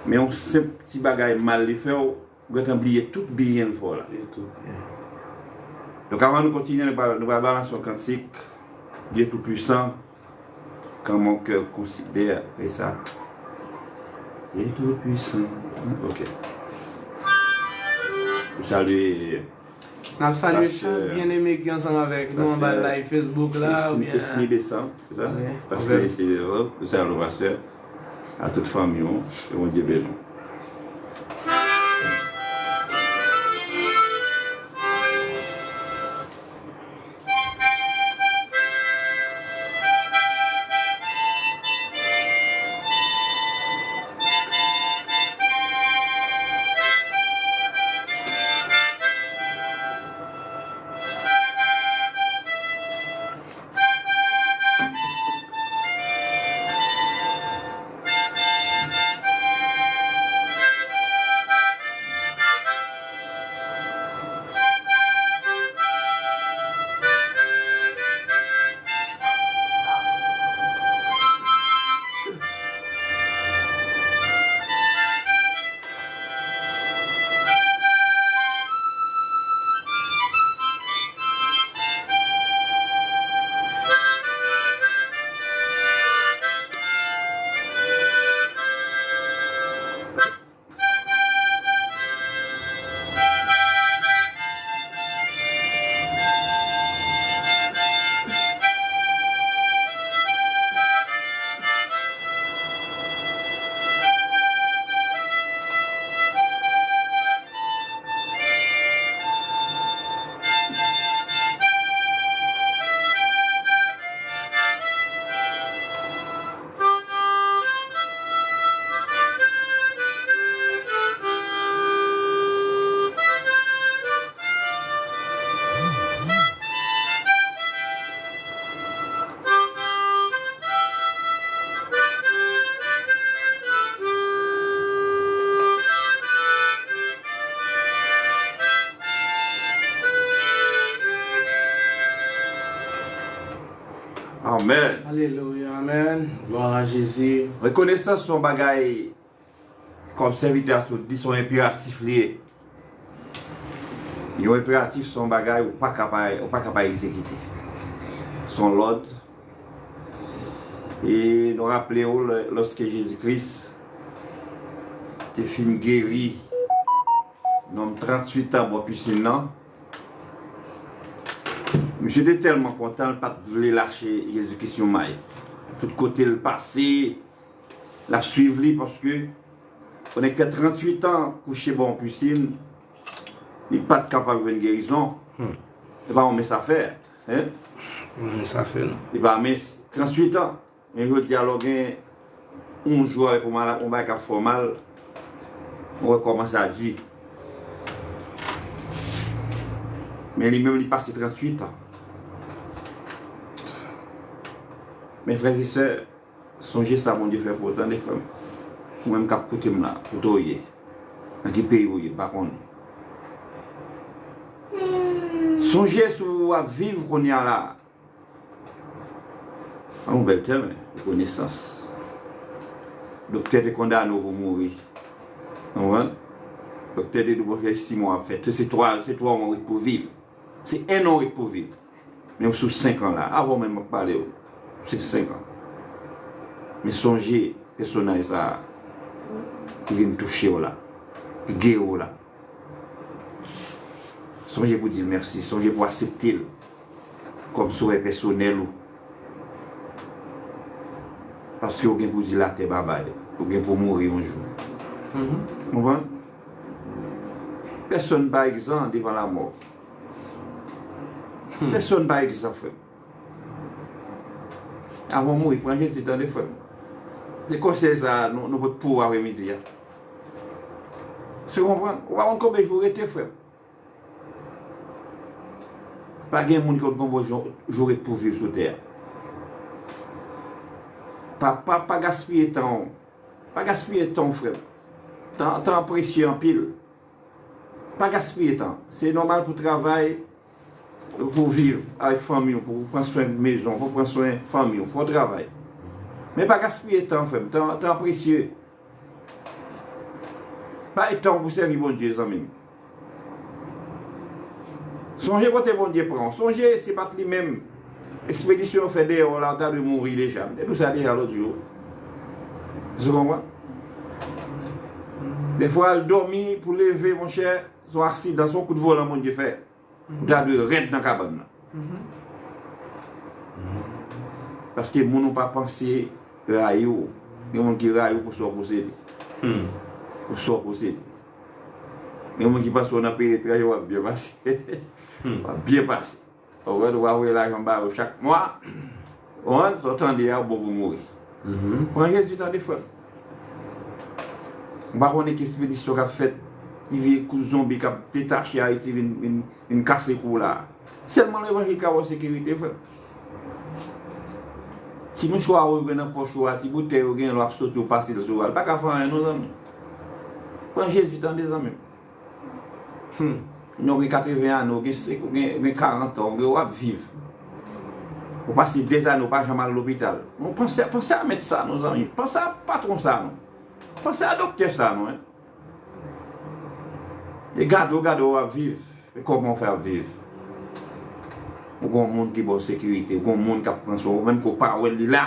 Men yon senp ti bagay mal li fè w, ou gentan bliye tout byen l fè w la. Bliye tout byen. Donk, avan nou kontinye, nou pral, nou pral balanse yon kantik. Dieu Tout-Puissant, quand mon cœur considère, apre sa. Dieu Tout-Puissant. Ok. Nou salye N ap salye chak byeneme ki ansanm avèk nou anba live Facebook la, oubyen Esni Desan, se sa? Pastè Esni Desan, nou salye w, pastè, a tout fanmi w, ke Bondye beni w. Amèn. Alelouya, amèn. Glwa a Jezi. Rekonesans se yon bagay, kòm sèvitè a sot di, se yon enperatif li ye. Yon enperatif se yon bagay ou pa ka pa, ou pa ka pa egzekite. Se yon lòd. E nou raple w, lè, lòske Jezi Kris te fin geri nonm tranntuit an bò pisin nan, misye te tèlman kontan, l pa t vle lache Jezi Kris yon may. Tout kote l pase, l ap swiv li, paske yon nèg fè tranntuit an kouche bò yon pisin, li pa t kapab jwenn gerizon. Hmm. Se pa yon mens afè, hein? Yon mens afè, non. Li pa mens, tranntuit an. Men jodi a, lè w gen yon jou avèk yon malad, yon bagay k ap fè w mal, ou wè kòman sa di. Men li menm, li pase tranntuit an. Men frè e sè, sonje sa Bondye fè pou ou, tande, frè m. Ou menm k ap koute m la, kote w ye? Nan ki peyi w ye? M pa konnen. Sonje si w ap viv kounye a la. An yon bèl tèm, wi, rekonesans. Doktè te kondane w pou mouri. Ou konprann? Doktè te di w, "Monchè, sis mwa w ap fè. Se twa, se twa mwa w ret pou viv. Se en an w ret pou viv." Men w sou senk an la. Avan menm m ap pale w. Se senk an. Men sonje pèsonaj sa a ki vin touche w la, ki geri w la. Sonje pou di l mèsi. Sonje pou aksepte l kòm sovè pèsonèl ou. Paske w gen pou di latè babay. Ou gen pou mouri yon jou. Konprann? Pèsonn pa egzan devan lamò. Pèsonn pa egzan, frè m. Avan w mouri, pran Jezi, tande, frè m. Se konsèy sa a nou, nou pot pou w aprèmidi a. Se konprann? Ou pa konn konbyen jou rete, frè m. Pa gen moun ki konn konbyen jou, jou ret pou viv sou tè a. Pa, pa, pa gaspiye tan w. Pa gaspiye tan w, frè m. Tan, tan an presye anpil. Pa gaspiye tan. Se nòmal pou w travay, pou w viv avèk fanmi w, pou w pran swen mezon, pou w pran swen fanmi w, fò w travay. Men pa gaspiye tan, frè m. Tan, tan an presye. Pa gen tan pou sèvi Bondye, zanmi m. Sonje kote Bondye pran w. Sonje, se pa t li menm. Ekspedisyon yo fè dèyè w la, w ta dwe mouri deja. M te di w sa deja lòt jou. Ou konprann? Defwa, al dòmi pou leve, monchè, se yon aksidan, se yon kout volan Bondye fè. Ou ta dwe rèd nan kabann nan. Paske moun ou pa panse rayi w. Gen moun ki rayi w pou sa w posede. Pou sa w posede. Gen moun ki panse w nan peyi etranje, w ap byen pase. W ap byen pase. Ou wè, ou pa voye lajan ba yo chak mwa. Ou konprann? Sa w tande a, ou bon pou mouri. Pran Jezi, tande, frè m. Ou pa konnen ki ekspedisyon k ap fèt, ki vye kou zonbi k ap detache Ayiti vin, vin, vin kase kou w la. Sèlman levanjil ka ba w sekirite, frè m. Ti mouchwa ou gen nan pòch ou a, ti boutèy ou gen, lè w ap soti, ou pase l sou a. L pa ka fè anyen, non, zanmi. Pran Jezi, tande, zanmi m. Hmm. Ou gen katreven ane, ou gen, ou gen, ou gen karant an, ou gen, w ap viv. Ou pase dèzane, ou pa janm al lopital. Non, panse, panse a mèt sa, non, zanmi. Panse a patwon sa, non. Panse a doktè sa, non, hein. E gade w, gade w ap viv. E kòman w fè ap viv? Ou gon moun ki ba w sekirite, ou gon moun k ap pran swen w, menm ke w pa wè l, li la.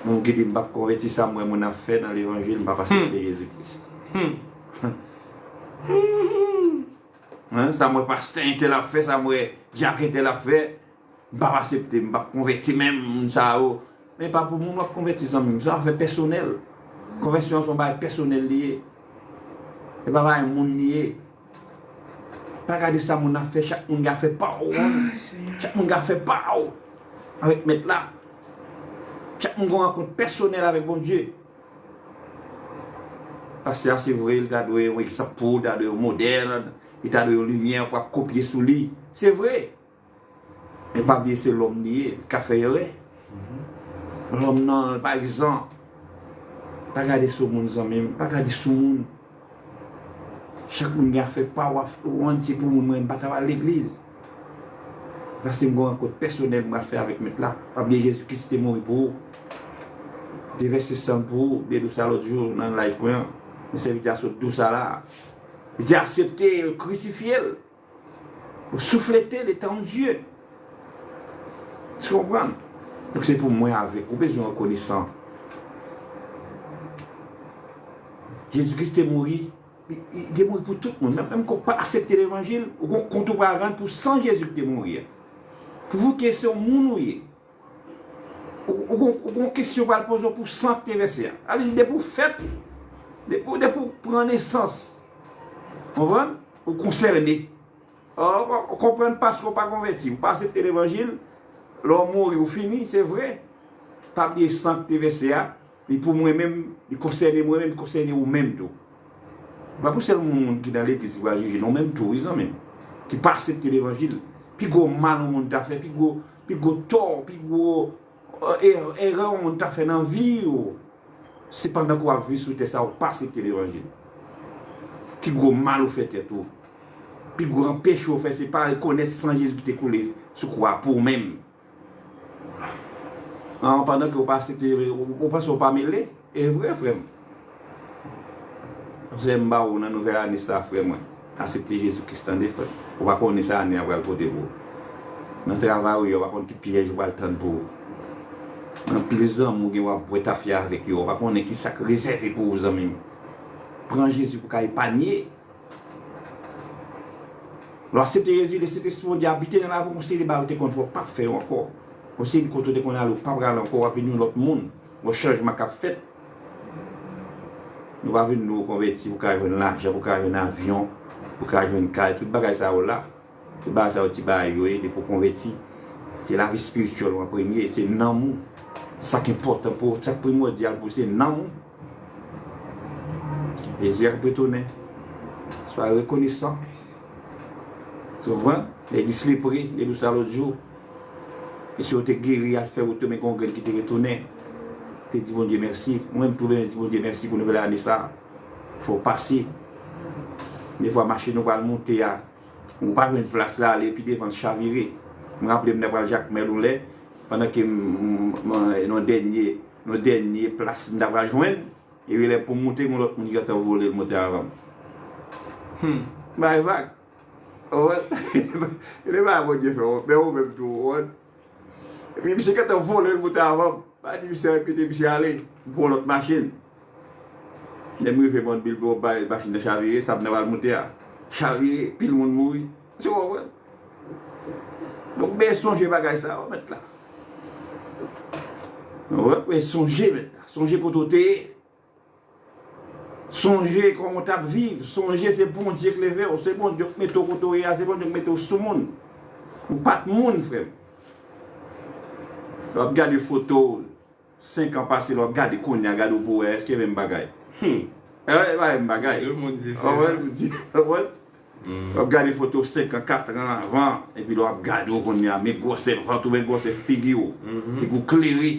Moun ki di, "M p ap konvèti, sa m wè moun ap fè nan levanjil, m p ap aksepte Jezi Kris." Hmm. Hein, sa m wè pastè entèl ap fè, sa m wè dyak entèl ap fè, m p ap aksepte, m p ap konvèti menm, moun sa yo. Men pa pou moun w ap konvèti, zanmi m, se afè pèsonèl. Konvèsyon an se yon bagay pèsonèl li ye. E pa bagay moun li ye. Pa gade sa moun ap fè, chak moun gen afè pa w. Ay, Senyè. Chak moun gen afè pa w avèk Mèt la. Chak moun gen yon rankont pèsonèl avèk Bondye. Pastè a, se vre, li ta dwe yon egzanp pou ou, li ta dwe yon modèl, li ta dwe yon limyè pou ap kopye sou li. Se vre. Men pa bliye se lòm li ye, li ka fè erè. Lòm nan, pa egzanp, pa gade sou moun, zanmi m, pa gade sou moun. Chak moun gen afè pa w, ou konprann, se pou moun, mwen, m pa t ap al legliz. Paske m gen yon rankont pèsonèl m pral fè avèk Mèt la. Pa bliye Jezi Kris te mouri pou ou. Li te vèse san l pou ou, m te di w sa lòt jou nan live mwen an. Men sèvitè a sot di w sa la. Li te aksepte yo krisifye l. Ou souflete le tan de Dye. Èske w konprann? Donk, se pou mwen avèk ou bezwen rekonesan. Jezi Kris te mouri, li, li te mouri pou tout moun. Menm, menm ke w pa aksepte levanjil, ou gon kont ou pral rann pou san Jezi ki te mouri a. Pou vouke se yon moun ou ye. Ou, ou gon, ou gon kesyon pral poze w pou san k te vèse a. Sa vle di, depi w fèt, depi, depi w pran nesans, konprann? Ou konsène. Ou, ou konprann, paske w pa konvèti, ou pa aksepte levanjil, lè w mouri, ou fini, se vre. Pa bliye san k te vèse a, li pou mwen menm, li konsène mwen menm, li konsène ou menm tou. Pa pou sèl moun, moun ki nan legliz ki pral jije, non, menm tou, wi, zanmi m, ki pa aksepte levanjil. Pi gwo mal yon moun ta fè, pi gwo, pi gwo tò, pi gwo, e, erè yon moun ta fè nan vi w, se pandan ke w ap viv sou tè sa, ou pa aksepte levanjil. Pi gwo mal ou fè tèt ou. Pi gran peche w fè, se pa rekonèt san Jezi ki te koule sou kwa pou w menm. An, pandan ke w pa aksepte, ou, ou panse w pa mele? E vre, frè m. Sè m ba ou nan nouvèl ane sa, frè mwen. Aksepte Jezi Kris, tande, frè m. Ou pa konnen sa ane a pral pote pou ou. Nan travay ou ye, ou pa konn ki pyèj ou pral tann pou ou. Anpil zanmi w gen, w ap bwè tafya avèk yo. Ou pa konnen ki sa k rezève pou ou, zanmi m. Pran Jezi pou ka epanye. Lè w aksepte Jezi, lè Sentespri Bondye abite nan lavi w, yon seri de bagay ou te konn fè, w p ap fè yo ankò. Yon seri de kote ou te konn ale, ou p ap prale ankò, w ap vin yon lòt moun. Yon chanjman k ap fèt. Nou pa vin nou konvèti pou ka jwenn lajan, pou ka jwenn avyon, pou ka jwenn kay, tout bagay sa yo la. Tout bagay sa yo ti bagay yo ye, depi w konvèti. Se lavi espirityèl ou an premye, se nanm ou. Sa k enpòtan pou ou, sa k primòdyal pou ou, se nanm ou. Jezi ap retounen. Swa rekonesan. Ou konprann? Lè dis lepre, te di w sa lòt jou. Mesye yo te geri, al fè wout yo, men gen yon grenn ki te retounen. Te di Bondye mèsi. Mwen menm tou, mwen di Bondye mèsi pou nouvèl ane sa a. Fò w pase. Defwa machin ou pral moute a, ou pa jwenn plas la, ale pi devan l chavire. M raple m t ap pral Jakmèl yon lè, pandan ke m, m, m, nan dènye, nan dènye plas m t ap pral jwenn, epi lè pou m moute, gen lòt moun ki gentan vole l moute avan m. Hmm. Bay vag. Ou konprann? E pa Bondye fè w, men ou menm tou, ou konprann? Epi misye gentan vole l moute avan m. Pa di misye kite misye ale, m pran lòt machin. Lè m rive Mòn Bilbo, bay machin nan chavire, sa m nan pral moute a chavire, pil moun mouri. Se w konprann? Donk, men sonje bagay sa yo, mèt la. Ou konprann? Men sonje, mèt la. Sonje kote w te ye. Sonje kòman w t ap viv. Sonje se Bondye k leve w. Se Bondye k mete w kote w ye a. Se Bondye k mete w sou moun. Ou pa t moun, frè m. Lè w ap gade foto w senk an pase, lè w ap gade kounye a, gade w pou wè, èske menm bagay? Hmm. E pa menm bagay. De moun diferan. Ou konprann? Ou konprann? W ap gade foto senk an, kat an avan, epi lè w ap gade w kounye a, men gwosè vant ou, men gwosè figi w, figi w klere.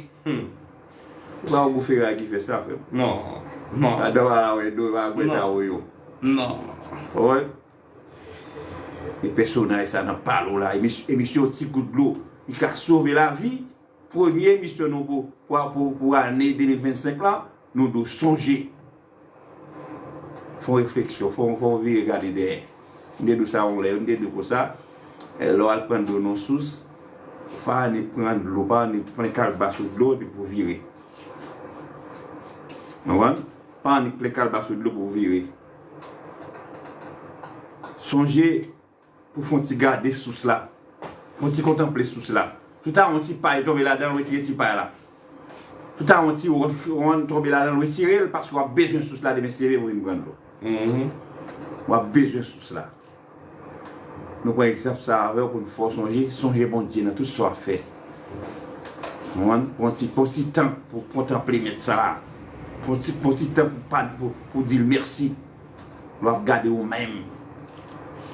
Se pa Ogou Feray ki fè sa, frè m. Non, non. Adan w a wè do, w a gwèt a w yo. Non. Ou konprann? E pèsonaj sa nan pale w la, emis-, emisyon Ti Gout Dlo, li ka sove lavi. Premye emisyon nou pou, pou, pou, pou ane de mil vennsenk la, nou dwe sonje. Fè yon refleksyon, fè w, fè w vire gade dèyè. M te di w sa yon lè, m te di w konsa, eh, lè w al pran dlo nan sous, pa annik pran dlo, pa annik plen kalbas ou dlo epi pou w vire. Konprann? Pa annik plen kalbas ou dlo pou w vire. Sonje pou fè yon ti gade sous la. Fè yon ti kontanple sous la. Si w ta wè yon ti pay tonbe ladan l, retire ti pay la. Si w ta wè yon ti wòch wonn tonbe ladan l, retire l, paske w ap bezwen sous la demen si Dye vle pou vin pran dlo. W ap bezwen sous la. Nou pran egzanp sa avè w pou n fè w sonje, sonje Bondye nan tout sa w ap fè. Ou konprann? Pran ti, pran ti tan pou kontanple Mèt sa a. Pran ti, pran ti tan pou pa, pou, pou di l mèsi. Lè w ap gade ou menm,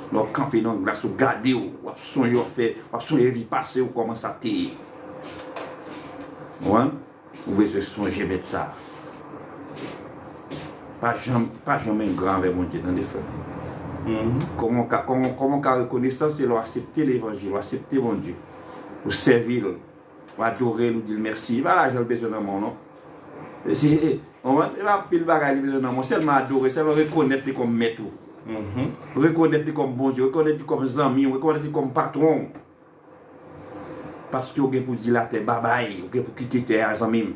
lè w kanpe nan glas ou gade w, w ap sonje w ap fè, w ap sonje vi pase w, kòman sa te ye. Ou konprann? Ou bezwen sonje Mèt sa. Pa janm, pa janm engra anvè Bondye, tande frè m. Kòman w ka, kòman, kòman w ka rekonesan, se lè w aksepte levanjil, w aksepte Bondye, ou sèvi l. W adore l, ou di l mèsi. E pa lajan l bezwen nan men w, non. E se, e, w konprann? E pa anpil bagay li bezwen nan men w. Sèlman adore, sèlman rekonèt li kòm mèt ou. Rekonèt li kòm Bondye, rekonèt li kòm zanmi w, rekonèt li kòm patwon w. Paske w gen pou di latè babay, w gen pou kite tè a, zanmi m.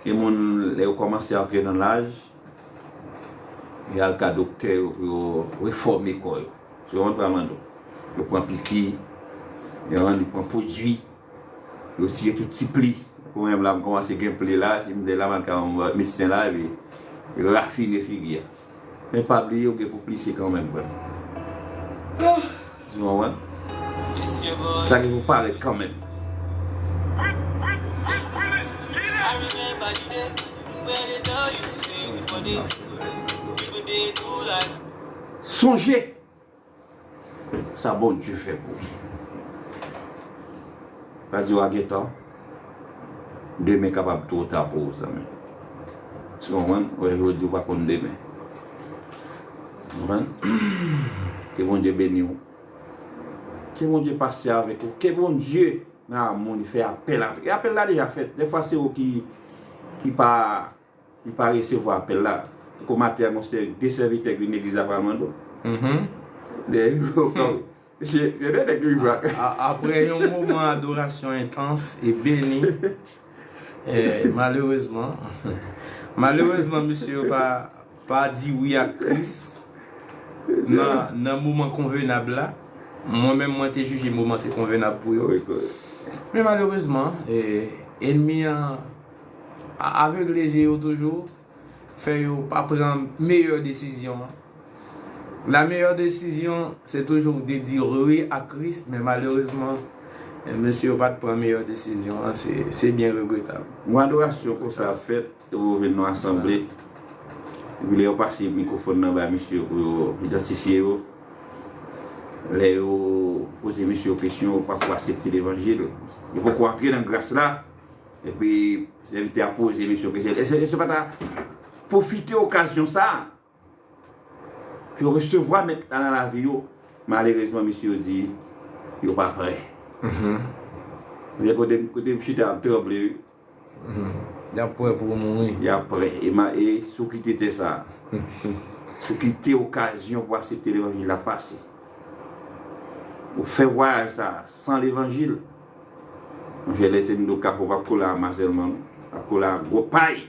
E moun, lè yo kòmanse antre nan laj, yo al ka doktè yo pou yo refòme kò yo. Se yon pral mande w. Yo pran piki, yo pran pwodui, yo tire tout ti pli. Pou mwen menm la, m kòmanse gen pli la, si m te la, m al ka yon medsen la, epi yo rafine figi a. Men pa bliye, ou gen pou plise kanmenm, frè m. Ou konprann? Sa gen pou parèt kanmenm. Sonje sa Bondye fè pou ou. Pa di w a gen tan. Demen kapab twò ta pou ou, zanmi. Ou konprann? Wè, jodi ou pa konn demen. Konprann? Ke Bondye beni w. Ke Bondye pase avèk ou. Ke Bondye nan amou li fè apèl avèk. E apèl la deja fèt. Dèfwa se ou ki, ki pa, ki pa resevwa apèl la. Poko maten an, gon sè, de sèvitè ki vin legliz la pral mande w. Mhm. Dèyè yo, Mesye, gen de nèg ki rive a. A- Apre yon moman adorasyon entans e beni, eh, malerezman, malerezman, mesye yo pa, pa di wi ak Kris nan, nan moman konvenab la. Mwen menm, mwen te jije moman te konvenab pou yo. Wi, kò. Men malerezman, eh, ènmi an, a- avegle je yo toujou, fè yo pa pran meyè desizyon an. La meilleure décision, c'est toujours de dire oui à Christ, men malerezman, eh, mesye yo pa t pran meyè desizyon an, se, se byen regretab. Yon adorasyon konsa ap fèt, yo vin nan asanble. Epi lè yo pase mikwofòn nan bay mesye yo pou yo idantifye yo, lè yo poze mesye yo kesyon, yo pako aksepte levanjil. Yo poko antre nan gras la. Epi sèvitè a poze mesye yo kesyon. Èske, èske yo pa ta pwofite okazyon sa a pou yo resevwa Mèt la nan lavi yo? Malerezman, mesye yo di yo pa prè. Mhm. Men kote, kote m chita ap tranble, wi. Mhm. Y ap prè pou mouri. Y ap prè. E, ma, e si w kite tè sa a, si w kite okazyon pou aksepte levanjil la pase, ou fè vwayaj sa a san levanjil, monchè, lè se m do kafou, p ap kole a ma sèlman, non. L ap kole a gwo pay.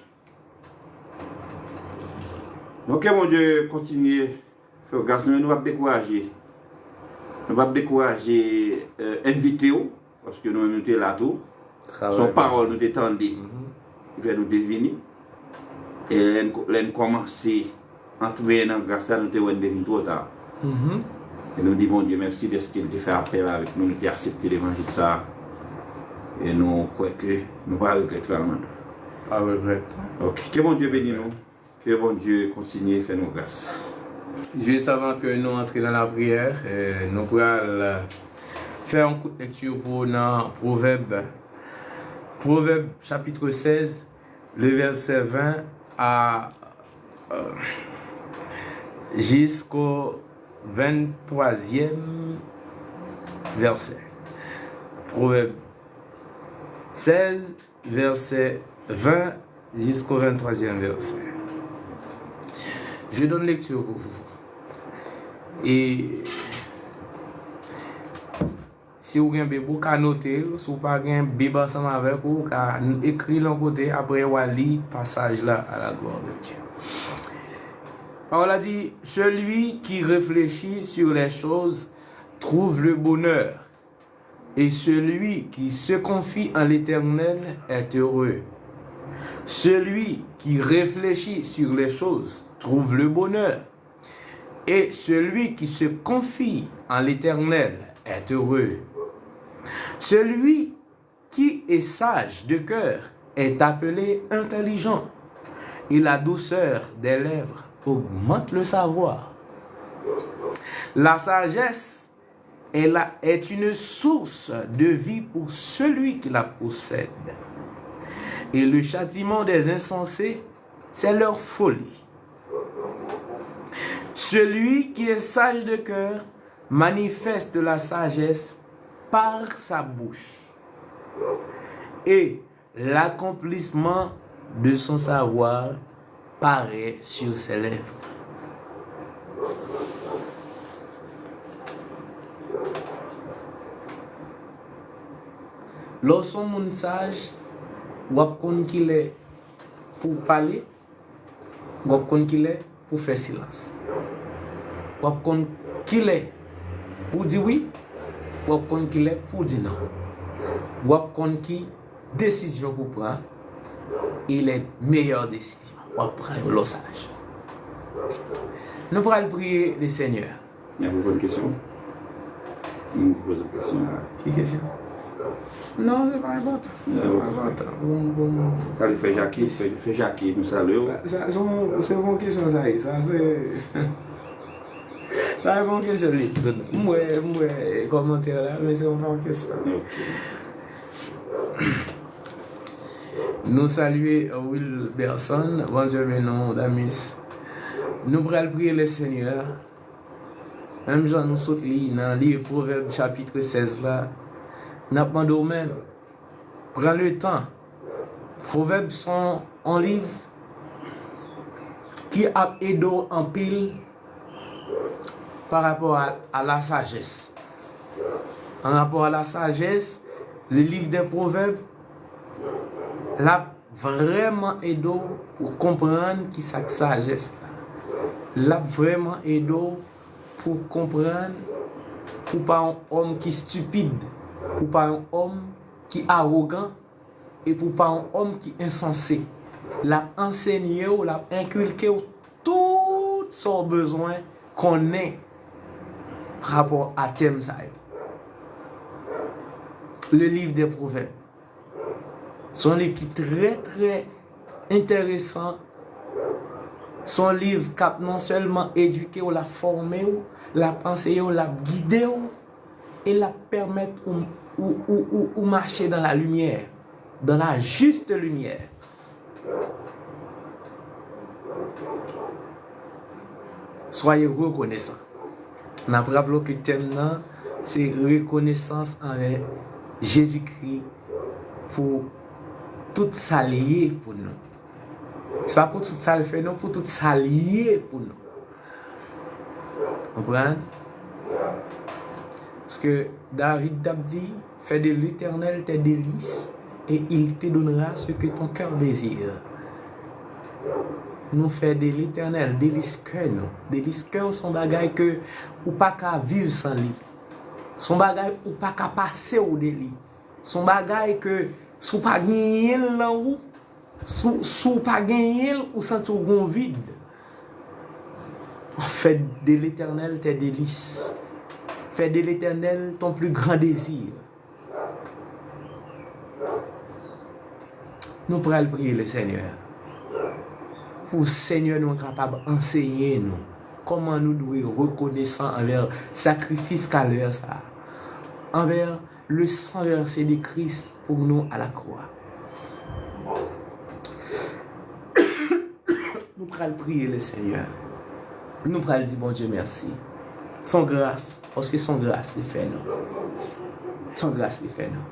Donk, ke Bondye kontinye fè w gras, nou, nou p ap dekouraje. Nou p ap dekouraje, eh, envite w, paske nou menm nou te la tou. Se yon pawòl nou te tande ki fè nou te vini. E lè n, lè n kòmanse antre nan gras la, nou te wè n te vin twò ta. Mhm. E nou di Bondye mèsi dèske l te fè apèl avèk nou, nou te aksepte levanjil sa a. E nou kwè ke nou pa regrèt frè Armando. Pa regrèt. Ok. Ke Bondye beni nou. Ke Bondye kontinye fè nou gras. Jis avan ke nou antre nan lapriyè, eh, nou pral fè yon kout lekti pou nan Pwovèb. Pwovèb chapit sèz, le vèsè ven a, euh, jisko venntwazyèm vèsè. Pwovèb sèz, vèsè ven jisko venntwazyèm vèsè. Je donne lecture pour vous. E si w gen Bib, ou ka note l. Si w pa gen Bib ansanm avèk ou, ou ka n- ekri l yon kote, apre w a li pasaj la à la gloire de Dieu. Pawòl la di, celui qui réfléchit sur les choses trouve le bonheur, et celui qui se confie en l'Éternel est heureux. Celui qui réfléchit sur les choses trouve le bonheur, et celui qui se confie en l'Éternel est heureux. Celui qui est sage de cœur est appelé intelligent, et la douceur des lèvres augmente le savoir. La sagesse est la, est une source de vie pour celui qui la possède, et le châtiment des insensés, c'est leur folie. Celui qui est sage de cœur manifeste la sagesse par sa bouche, et l'accomplissement de son savoir paraît sur ses lèvres. Lè w se yon moun saj, w ap konn kilè pou w pale, w ap konn kilè pou w fè silans. W ap konn kilè pou w di wi, w ap konn kilè pou w di non. W ap konn ki desizyon pou w pran, e les meilleures décisions. W ap pran yo lè w saj. Nou pral priye le Senyè. N ap reponn kesyon. M poze kesyon la. Ki kesyon? Non, se pa enpòtan. Se pa enpòtan. Bon, bon, bon. Sa li fè Jackie, fè, fè Jackie, nou salye w. Sa, sa, se yon, se yon kesyon sa ye. Sa, se, sa, se yon kesyon li. M wè, m wè kòmantè la, men se yon kesyon. Ok. Nou salye Wilberson, Bondye beni w, Damis. Nou pral priye Lesenyè. Menm jan nou sot li nan liv Pwovèb chapit sèz la, n ap mande w menm, pran letan. Pwovèb se yon, yon liv ki ap ede w anpil pa rapò a, a la sajès. An rapò a la sajès, le livre des Proverbes, l ap vrèman ede w pou konprann ki sa k sajès la. L ap vrèman ede w pou konprann pou w pa yon òm ki stipid, pou w pa yon òm ki awogan, e pou w pa yon òm ki ensanse. L ap ansenye w, l ap enkilke w tout sa w bezwen konnen pa rapò a tèm sa yo. Le livre des Proverbes. Se yon liv ki trè, trè enteresan. Se yon liv k ap non sèlman edike w, l ap fòme w, l ap anseye w, l ap gide w, e l ap pèmèt ou, ou, ou, ou, ou mache dans la lumière, dans la juste lumière. Soyez reconnaissants. N ap raple w ke tèm nan se rekonesans anvè Jezikri pou tout sa l ye pou nou. Se pa pou tout sa l fè, non, pou tout sa l ye pou nou. Konprann? Paske David t ap di, fais de l'Éternel tes délices et il te donnera ce que ton cœur désire. Nou fè de Letènèl delis kè nou. Delis kè w se yon bagay ke ou pa ka viv san li. Se yon bagay ou pa ka pase w de li. Se yon bagay ke si w pa genyen l nan ou, si w, si w pa genyen l, ou santi w gon vid. Fais de l'Éternel tes délices. Fais de l'Éternel ton plus grand désir. Nou pral priye Lesenyè pou Senyè nou kapab anseye nou kòman nou dwe rekonesan anvè sakrifis Kalvè sa a, anvè le sang versé de Christ pour nous à la croix. Nou pral priye Lesenyè. Nou pral di Bondye mèsi. Se yon gras, paske se yon gras li fè nou. Se yon gras li fè nou.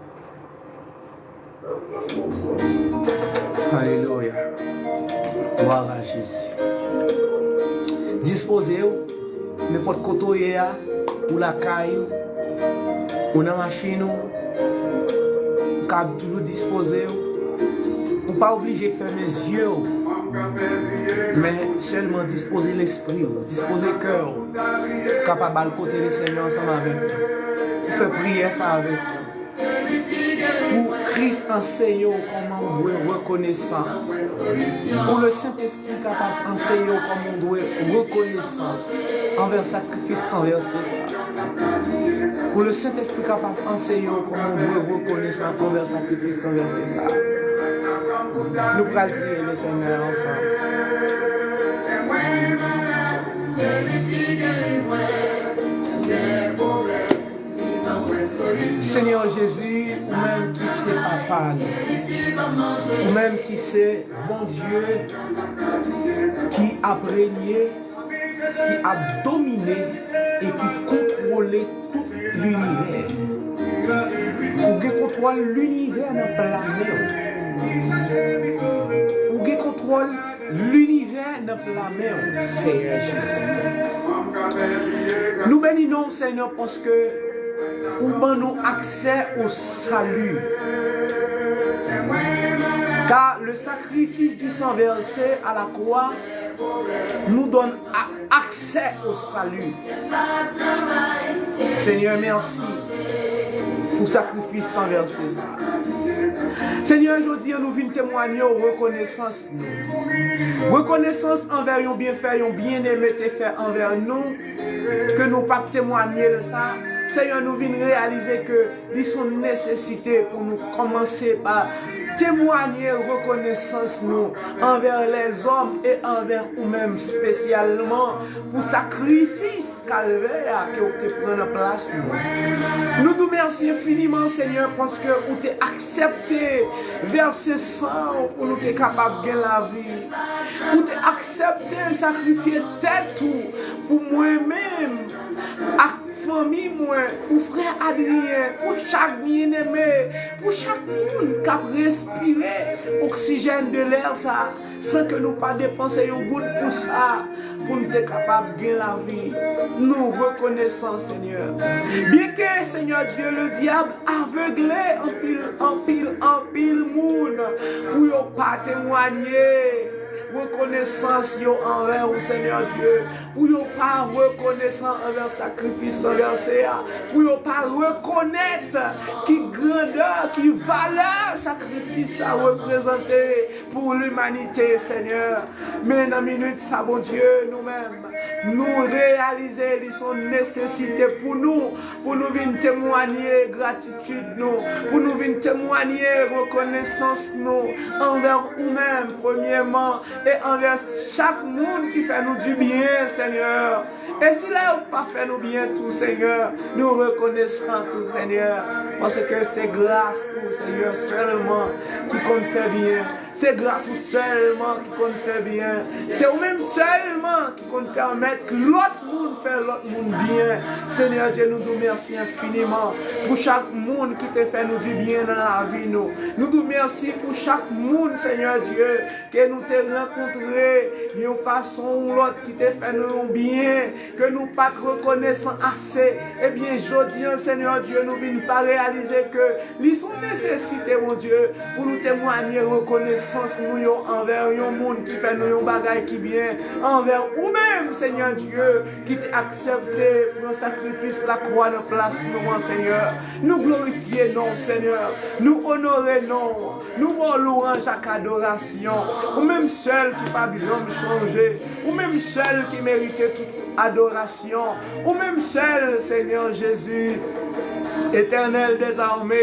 Alelouya. Glwa a Jezi. Dispoze w, nenpòt kote w ye a, ou lakay ou, ou nan machin ou, ou kab toujou dispoze w. Ou pa oblije fèmen zye w, men sèlman dispoze lespri w, dispoze kè w, ou kapab al kote Lesenyè ansanm avèk nou. Ou fè priyè sa avèk nou. Pou Kris anseye w kòman w dwe rekonesan. Pou Lesentespri kapab anseye w kòman w dwe rekonesan anvè sakrifis san vèse sa. Pou Lesentespri kapab anseye w kòman w dwe rekonesan anvè sakrifis san vèse sa. Nou pral priye Lesenyè ansanm. Senyè Jezi, ou menm ki se Papa nou, ou menm ki se Bondye ki ap renye, ki ap domine e ki kontwole tout linivè. Ou gen kontwòl linivè nan pla men w. Ou gen kontwòl linivè nan pla men w, Senyè Jezi. Nou beni non w, Senyè, paske ou ban nou aksè o sali. Car le sacrifice du sang versé à la croix nous donne a-, accès au salut. Senyè, mèsi pou sakrifis san vèse sa. Senyè, jodi a nou vin temwanye w rekonesans nou. Rekonesans anvè yon byenfè, yon byeneme te fè anvè nou, ke nou pa t temwanye l sa, Senyè, nou vin reyalize ke li se yon nesesite pou nou kòmanse pa temwanye rekonesans nou anvè lèzòm e anvè ou menm espesyalman pou sakrifis kalvè a ke w te pran nan plas nou. Nou di w mèsi enfiniman, Senyè, paske ou te aksepte vèse san w pou nou te kapab gen lavi. Ou te aksepte sakrifye tèt ou pou mwen menm ak fanmi mwen, pou frè Adrien, pou chak byeneme, pou chak moun k ap respire oksijèn de lè sa, san ke nou pa depanse yon goud pou sa, pou n te kapab gen lavi. Nou rekonesan, Senyè. Byenke, Senyè Dye, le dyab avegle anpil, anpil, anpil moun pou yo pa temwanye rekonesans yo anvè ou, Senyè Dye, pou yo pa rekonesan anvè sakrifis ranvèse a, pou yo pa rekonèt ki grandè, ki valè sakrifis sa reprezante pou limanite, Senyè. Men nan minit sa, Bondye, nou menm, nou reyalize li se yon nesesite pou nou, pou nou vin temwanye gratitid nou, pou nou vin temwanye rekonesans nou anvè ou menm, premyèman, e anvè chak moun ki fè nou di byen, Senyè. E si lè yo pa fè nou byen tou, Senyè, nou rekonesan tou, Senyè, paske se gras ou, Senyè, sèlman ki konn fè byen. Se gras ou sèlman ki konn fè byen. Se ou menm sèlman ki konn pèmèt lòt moun fè lòt moun byen. Senyè Dye, nou di w mèsi enfiniman pou chak moun ki te fè nou di byen nan lavi nou. Nou di w mèsi pou chak moun, Senyè Dye, ke nou te rankontre yon fason ou lòt ki te fè nou yon byen, ke nou pa t rekonesan ase. Ebyen, jodi a, Senyè Dye, nou vin pa reyalize ke li se yon nesesite, Bondye, pou nou temwanye rekonesans nou yo anvè yon moun ki fè nou yon bagay ki byen, anvè ou menm, Senyè Dye, ki te aksepte pran sakrifis lakwa nan plas nou an, Senyè. Nou glorifye non w, Senyè. Nou onore non w. Nou ba w lwanj ak adorasyon. Ou menm sèl ki p ap janm chanje. Ou menm sèl ki merite tout adorasyon. Ou menm sèl, Senyè Jezi, Etènèl dèzame,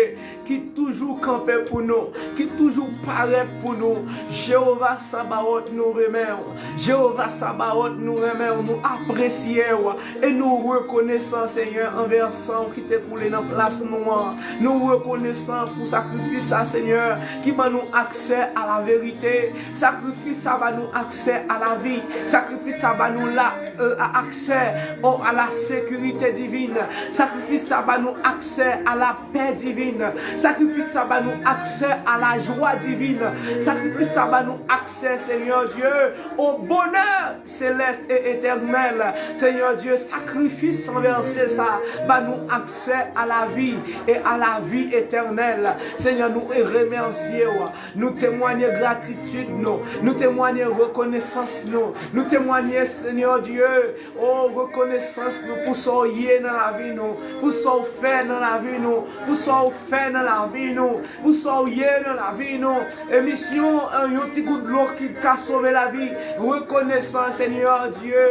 ki toujou kanpe pou nou, ki toujou parèt pou nou. Jewova Sabawòt, nou renmen w. Jewova Sabawòt, nou renmen w, nou apresye w. E nou rekonesan, Senyè, anvè san w ki te koule nan plas nou an. Nou rekonesan pou sakrifis sa, Senyè, ki ban nou aksè a laverite. Sakrifis sa ba nou aksè a lavi. Sakrifis sa ba nou la, euh, aksè, o, a la sekirite divin. Sakrifis sa ba nou aksè a la pè divin. Sakrifis sa ba nou aksè a la jwa divin. Sakrifis sa ba nou aksè, Senyè Dye, o bonè selès e etènèl. Senyè Dye, sakrifis ranvèse sa ba nou aksè a lavi e a lavi etènèl. Senyè, nou remèsye w. Nou temwanye gratitid nou. Nou temwanye rekonesans nou. Nou temwanye, Senyè Dye, o, rekonesans nou pou sa w ye nan lavi nou, pou sa w fè nan lavi nou, pou sa w fè nan lavi nou, pou sa w ye nan lavi nou. Emisyon, eh, yon ti gout dlo ki ka sove lavi. Rekonesan, Senyè Dye,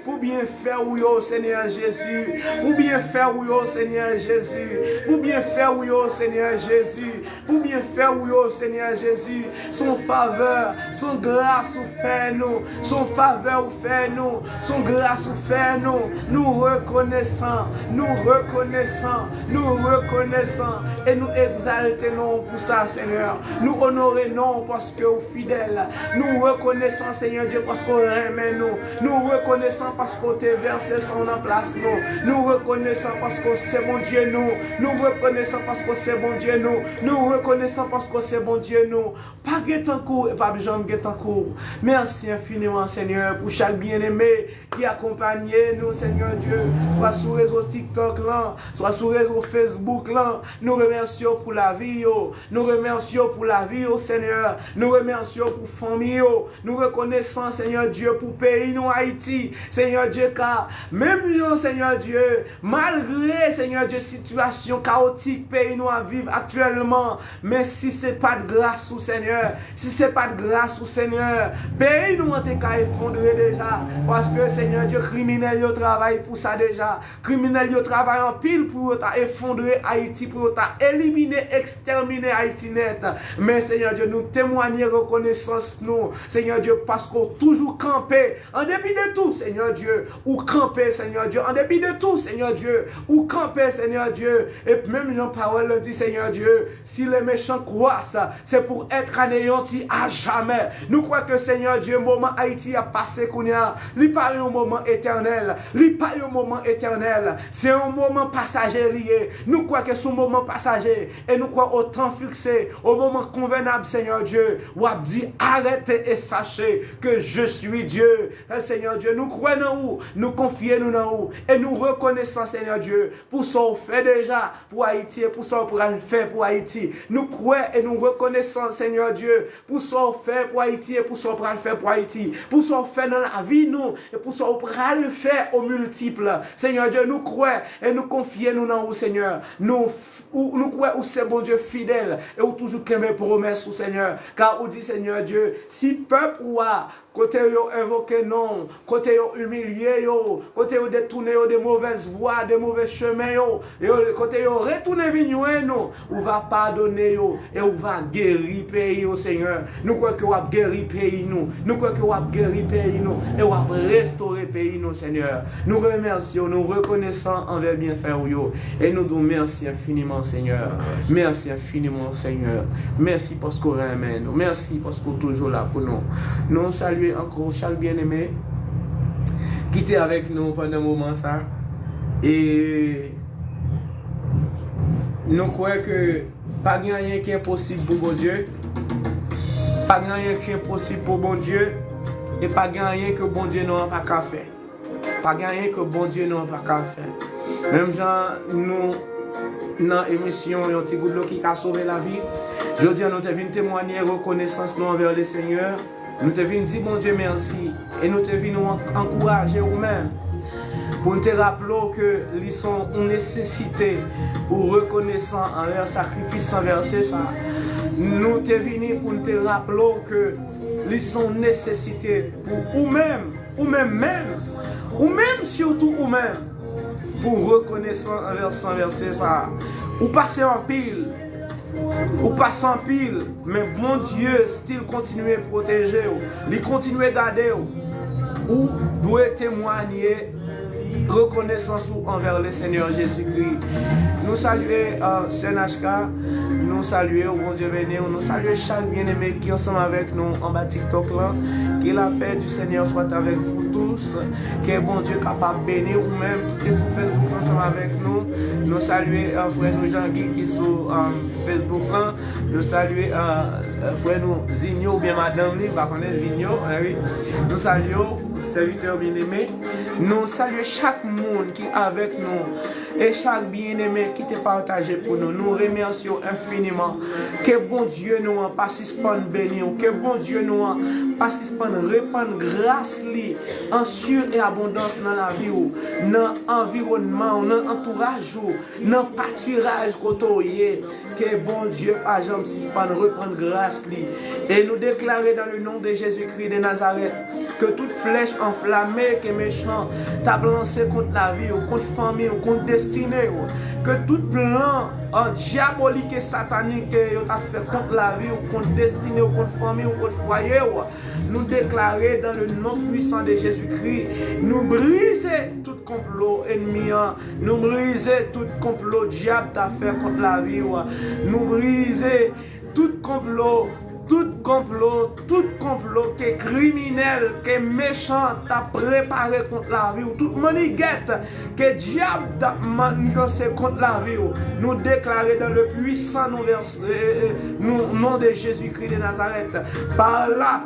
pou byenfè ou yo, Senyè Jezi. Pou byenfè ou yo, Senyè Jezi. Pou byenfè ou yo, Senyè Jezi. Pou byenfè ou yo, Senyè Jezi. Se yon favè, se yon gras ou fè nou. Se yon favè ou fè nou. Se yon gras ou fè nou. Nou rekonesan, nou rekonesan, nou rekonesan. E nou egzalte non w pou sa, Senyè. Nou onore non w paske w fidèl. Nou rekonesan, Senyè Dye, paske w renmen nou. Nou rekonesan paske w te vèse san w nan plas nou. Nou rekonesan paske w se Bondye nou. Nou rekonesan paske w se Bondye nou. Nou rekonesan paske w se Bondye nou. Pa gen tankou w e p ap janm gen tankou w. Mèsi enfiniman, Senyè, pou chak byeneme ki akonpanye nou, Senyè Dye, swa sou rezo TikTok lan, swa sou rezo Facebook lan, nou remèsye w pou lavi yo. Nou remèsye w pou lavi yo, Senyè. Nou remèsye w pou fanmi yo. Nou rekonesan, Senyè Dye, pou peyi nou, Ayiti. Senyè Dye, ka, menm jan, Senyè Dye, malgre, Senyè Dye, sitiyasyon kawotik peyi nou ap viv aktyèlman, men si se pa t gras ou, Senyè, si se pa t gras ou, Senyè, peyi nou an te ka efondre deja. Paske, Senyè Dye, kriminèl yo travay pou sa deja. Kriminèl yo travay anpil pou yo ta efondre Ayiti, pou yo ta elimine, ekstèmine Ayiti nèt. Men, Senyè Dye, nou temwanye rekonesans nou, Senyè Dye, paske w toujou kanpe. An depi de tou, Senyè Dye, ou kanpe, Senyè Dye. An depi de tou, Senyè Dye, ou kanpe, Senyè Dye. E menm jan pawòl la di, Senyè Dye, si les méchants croissent, c'est pour être anéantis à jamais. Nou kwè ke, Senyè Dye, moman Ayiti ap pase kounye a, li pa yon moman etènèl. Li pa yon moman etènèl. Se yon moman pasaje li ye. Nou kwè ke se yon moman pasaje. E nou kwè au temps fixé, au moment convenable, Senyè Dye, w ap di, arrêtez et sachez que je suis Dieu. Senyè Dye, nou kwè nan ou, nou konfye nou nan ou. E nou rekonesan, Senyè Dye, pou sa w fè deja pou Ayiti e pou sa w pral fè pou Ayiti. Nou kwè e nou rekonesan, Senyè Dye, pou sa w fè pou Ayiti e pou sa w pral fè pou Ayiti. Pou sa w fè nan lavi nou e pou sa w pral fè o miltip. Senyè Dye, nou kwè e nou konfye nou nan ou, Senyè. Nou, ou, nou kwè ou se Bondye fidèl e ou toujou kenbe pwomès ou, Senyè. Ka ou di, Senyè Dye, si pèp ou a, kote yo envoke non w, kote yo imilye yo, kote yo detounen yo de movèz vwa, de move chemen yo, yo, kote yo retounen vin jwenn ou, ou va padone yo e ou va geri peyi yo, Senyè. Nou kwè ke w ap geri peyi nou. Nou kwè ke w ap geri peyi nou e w ap restore peyi nou, Senyè. Nou remèsye w, nou rekonesan anvè byenfè w yo. E nou di w mèsi enfiniman, Senyè. Mèsi enfiniman, Senyè. Mèsi paske w renmen nou. Mèsi paske w toujou la pou nou. Nou salye ankò chak byeneme ki te avèk nou pandan moman sa. E nou kwè ke pa gen anyen ki enposib pou Bondye. Pa gen anyen ki enposib pou Bondye. E pa gen anyen ke Bondye nou an pa ka fè. Pa gen anyen ke Bondye nou an pa ka fè. Menm jan nou nan emisyon Yon ti gout dlo ki ka sove lavi, jodi a nou te vin temwanye rekonesans nou anvè Lesenyè. Nou te vin di Bondye mèsi e nou te vin an-, ankouraje ou menm pou n te raple w ke li se yon nesesite pou rekonesan anvè sakrifis san vèse sa. Nou te vini pou n te raple w ke li se yon nesesite pou ou menm, ou menm menm, ou menm sitou ou menm, pou rekonesan anvè san vèse sa. Ou pase anpil, ou pase anpil, men Bondye still kontinye pwoteje w, li kontinye gade w. Ou dwe temwanye rekonesans ou anvè Lesenyè Jezikri. Nou salye, euh, Sè Nachka, nou salye w, Bondye beni w. Nou salye chak byeneme ki ansanm avèk nou anba TikTok lan. Que la paix du Seigneur soit avec vous tous. Ke Bondye kapab beni ou menm ki te sou Facebook ansanm avèk nou. Nou salye, euh, frè nou Jean Guy ki sou, euh, Facebook lan. Nou salye, euh, euh, frè nou Zinho oubyen madanm li, m pa konnen, Zinho, eh wi. Nou salye w, sèvitè byeneme. Nou salye chak moun ki avèk nou e chak byeneme ki te pataje pou nou. Nou remèsye w enfiniman. Ke Bondye nou an pa sispann beni w. Ke Bondye nou an pa sispann repann gras li an sirabondans nan lavi w, nan anviwònman w, nan antouraj ou, nan patiraj kote w ye. Ke Bondye pa janm sispann repann gras li. E nou deklare dans le nom de Jésus-Christ de Nazareth, ke tout flèch anflame ke mechan t ap lanse kont lavi w, kont fanmi w, kont destine w, ke tout plan, euh, dyabolik e satanik ke yo t ap fè kont lavi w, kont destine w, kont fanmi w, kont fwaye w, nou deklare dans le nom puissant de Jésus-Christ, nou brize tout konplo ènmi an, nou brize tout konplo dyab ta fè kont lavi w, nou brize tout konplo, tout konplo, tout konplo ke kriminèl, ke mechan ta prepare kont lavi w, tout mannigèt ke dyab t ap manniganse kont lavi w, nou deklare dans le puissant nom, euh, euh, nom, nom de Jésus-Christ de Nazareth, par la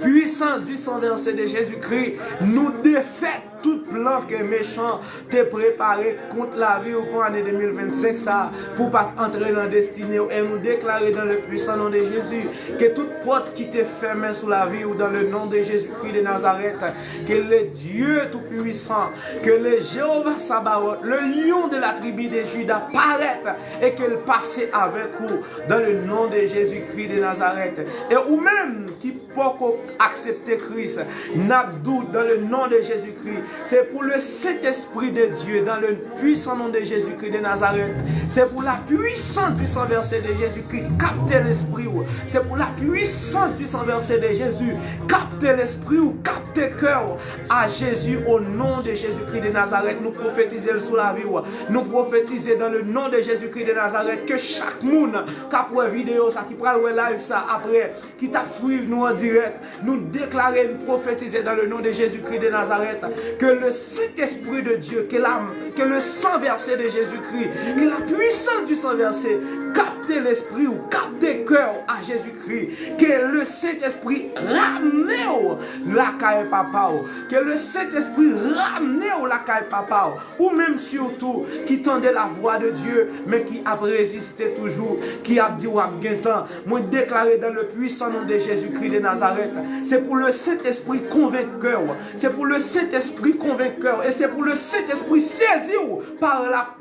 puissance du sang versé de Jésus-Christ, nou defèt tout plan ke mechan te prepare kont lavi w pou ane de mil vennsenk sa a, pou w pa t antre nan destine w. E nou deklare dans le puissant nom de Jésus ke tout pòt ki te fèmen sou lavi w, dans le nom de Jésus-Christ de Nazareth, ke le Dieu Tout-Puissant, ke le Jéhovah Sabaoth, le lion de la tribu de Juda, parèt e ke l pase avèk ou, dans le nom de Jésus-Christ de Nazareth. E ou menm ki poko aksepte Kris, n ap di w dans le nom de Jésus-Christ, c'est pour le Saint-Esprit de Dieu, dans le puissant nom de Jésus-Christ de Nazareth, c'est pour la puissance du sang versé de Jésus-Christ, capter l'esprit ou, c'est pour la puissance du sang versé de Jésus, capter l'esprit ou, capter kè w a Jezi, au nom de Jésus-Christ de Nazareth, nou pwofetize l sou lavi w, nou pwofetize dans le nom de Jésus-Christ de Nazareth, ke chak moun k ap wè videyo sa, ki pral wè live sa apre, ki t ap swiv nou an dirèk, nou deklare, nou pwofetize dans le nom de Jésus-Christ de Nazareth, que le Saint-Esprit de Dieu, que la, que le sang versé de Jésus-Christ, que la puissance du sang versé capte l'esprit ou capte kè w a Jésus-Christ, que le Saint-Esprit ramne w lakay papa w, que le Saint-Esprit ramne w lakay papa w, ou menm sitou ki tande la voix de Dieu, men ki ap reziste toujou, ki ap di w ap gen tan. Mwen deklare dans le puissant nom de Jésus-Christ de Nazareth, c'est pour le Saint-Esprit konvenk kè w, c'est pour le Saint-Esprit konvenk kè w, et c'est pour le Saint-Esprit sezi w par la,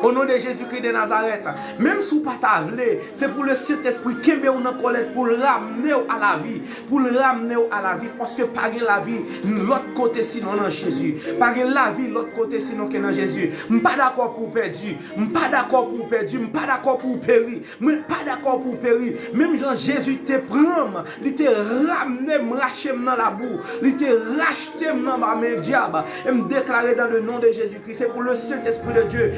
au nom de Jésus-Christ de Nazareth. Menm si w pa ta vle, c'est pour le Saint-Esprit kenbe w nan kòlèt pou l ramne w a lavi, pou l ramne w a lavi, paske pa gen lavi lòt kote sinon nan Jezi. Pa gen lavi lòt kote sinon ke nan Jezi. M pa dakò pou w pèdi. M pa dakò pou w pèdi. M pa dakò pou w peri. Mwen pa dakò pou w peri. Menm jan Jezi te pran m, li te ramne m, rache m nan labou. Li te rachte m nan ba men dyab. E m deklare dans le nom de Jésus-Christ, c'est pour le Saint-Esprit de Dieu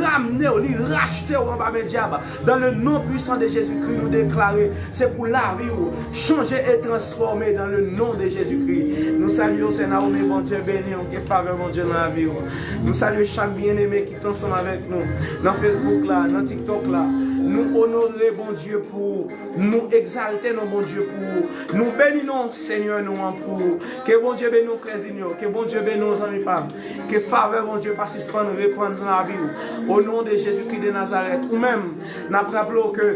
ramne w, li rachte w anba men dyab. Dans le nom puissant de Jésus-Christ, nou deklare, se pou lavi w chanje e transfòme dans le nom de Jésus-Christ. Nou salye w, sè Naomi, Bondye beni w, ke favè Bondye nan lavi w. Nou salye chak byeneme ki t ansanm avèk nou nan Facebook la, nan TikTok la. Nou onore Bondye pou ou, nou egzalte non Bondye pou ou, nou beni non Senyè nou an pou ou. Ke Bondye beni w, frè Zinyo, ke Bondye beni w, zanmi pa m. Ke favè Bondye pa sispann repann nan lavi w. O non de Jezikri de Nazarèt, ou menm, n ap raple w ke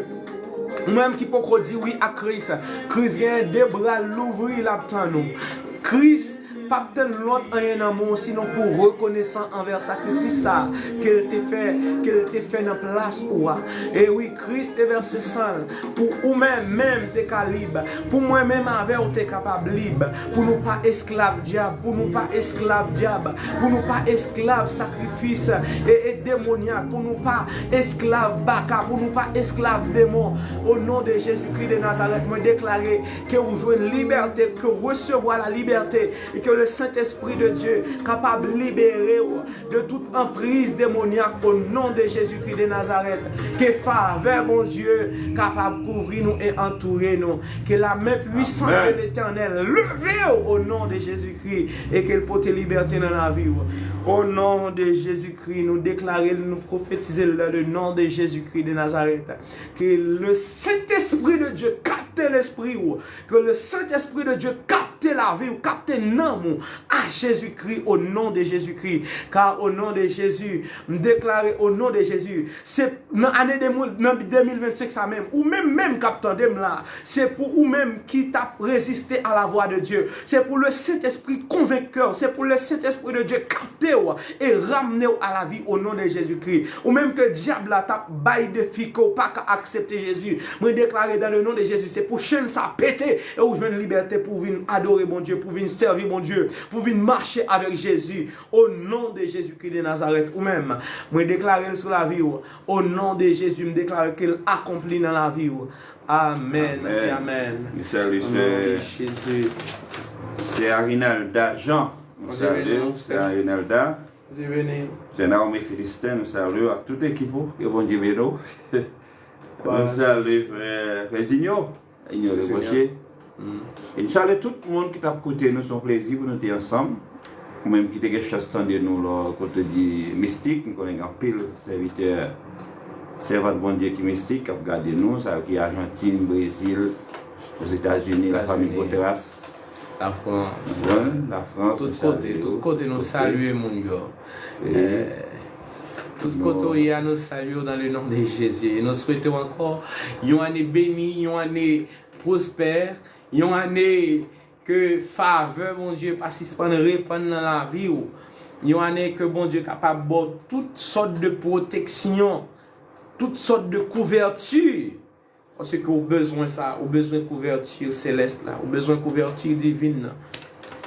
ou menm ki poko di wi ak Kris, Kris genyen de bra l louvri, l ap tann ou. Kris p ap tann lòt anyen nan men w, sinon pou w rekonesan anvè sakrifis sa a ke l te fè, ke l te fè nan plas ou a. E wi, Kris te vèse san l pou ou menm, menm te ka lib, pou mwen menm avè w te kapab lib, pou nou pa esklav dyab, pou nou pa esklav dyab, pou nou pa esklav sakrifis e, e demonyak, pou nou pa esklav baka, pou nou pa esklav demon. O non de Jezikri de Nazarèt, mwen deklare ke ou jwenn libète, ke w resevwa la libète, e ke le Sentespri de Dye kapab libere w de tout anpriz demonyak o non de Jezikri de Nazarèt. Ke favè Bondye kapab kouvri nou e antoure nou. Ke la men pwisan de Letènèl leve w o non de Jezikri e ke l pote libète nan lavi w. O non de Jezikri, nou deklare l, nou pwofetize l dans le nom de Jésus-Christ de Nazareth. Ke le Sentespri de Dye kapte lespri w. Ke le Sentespri de Dye kapte lavi w, kapte nanm ou a Jezikri, o non de Jezikri. Ka o non de Jezi, m deklare o non de Jezi, se nan ane de mil, nan de mil vennsenk sa menm, ou menm, menm k ap tande m la, se pou ou menm ki t ap reziste a la vwa de Dye. Se pou le Sentespri konvenk kè w. Se pou le Sentespri de Dye kapte w e ramne w a lavi o non de Jezikri. Ou menm ke dyab la t ap bay defi ke w pa ka aksepte Jezi, mwen deklare dans le nom de Jésus, se pou chenn sa pete e ou jwenn libète pou w vin adore Bondye, pou w vin sèvi Bondye, pou w vin mache avèk Jezi. O non de Jezikri de Nazarèt, ou menm, mwen deklare l sou lavi w. O non de Jezi, m deklare ke l akonpli nan lavi w. Amèn e amèn. Nou salye sè, sè Arinalda Jean. Nou salye w, sè Arinalda. Sè Naomi Philistin, nou salye w ak tout ekip ou. Ke Bondye beni w. Nou salye frè, frè Zinyo. Zinyo Lebranche. E nou salye tout moun ki t ap koute nou. Se yon plezi pou nou te ansanm. Ou menm ki te gen chans tande nou lò kote di mistik, m konnen gen anpil sèvitè, sèvant Bondye ki mistik k ap gade nou, sa yo ki Ajantin, Brezil, Ozetazini, lafanmi Gotras, Lafrans. Wi, Lafrans, tout kote, tout kote nou salye moun yo. Tout kote w ye a, nou salye w dans le nom de Jésus. E nou swete w ankò yon ane beni, yon ane pwospè, yon ane ke favè Bondye pa sispann repann nan lavi w. Yon ane ke Bondye kapab ba w tout sòt de pwoteksyon, tout sòt de kouvèti. Paske ou bezwen sa, ou bezwen kouvèti selès la, ou bezwen kouvèti diven nan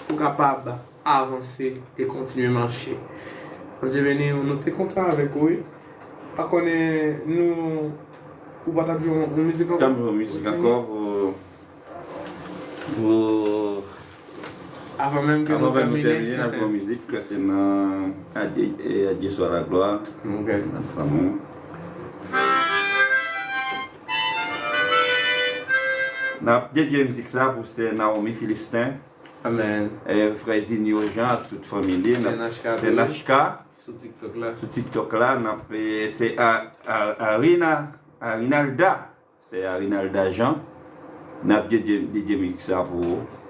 pou kapab avanse e kontinye mache. Bondye beni w, nou te kontan avèk ou, wi. Pa konnen nou, ou pa t ap jwe yon mizik ankò? T ap jwe yon mizik ankò pou, pou Avan menm ke nou tèmine, n ap jwe yon mizik, se nan Adye, e, Adye Swa Laglwa. Ok. Nan Sanmon. N ap dedye mizik sa pou sè Naomi Filisten. Amèn. E, frè Zinio Jean ak tout fanmi li. Sè Nachka. Sou TikTok la. Sou TikTok la, n ap, e, se a, a, Arina, Arinalda. Sè Arinalda Jean, n ap dedye, dedye mizik sa pou ou.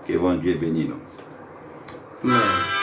Ke Bondye beni nou. Amèn.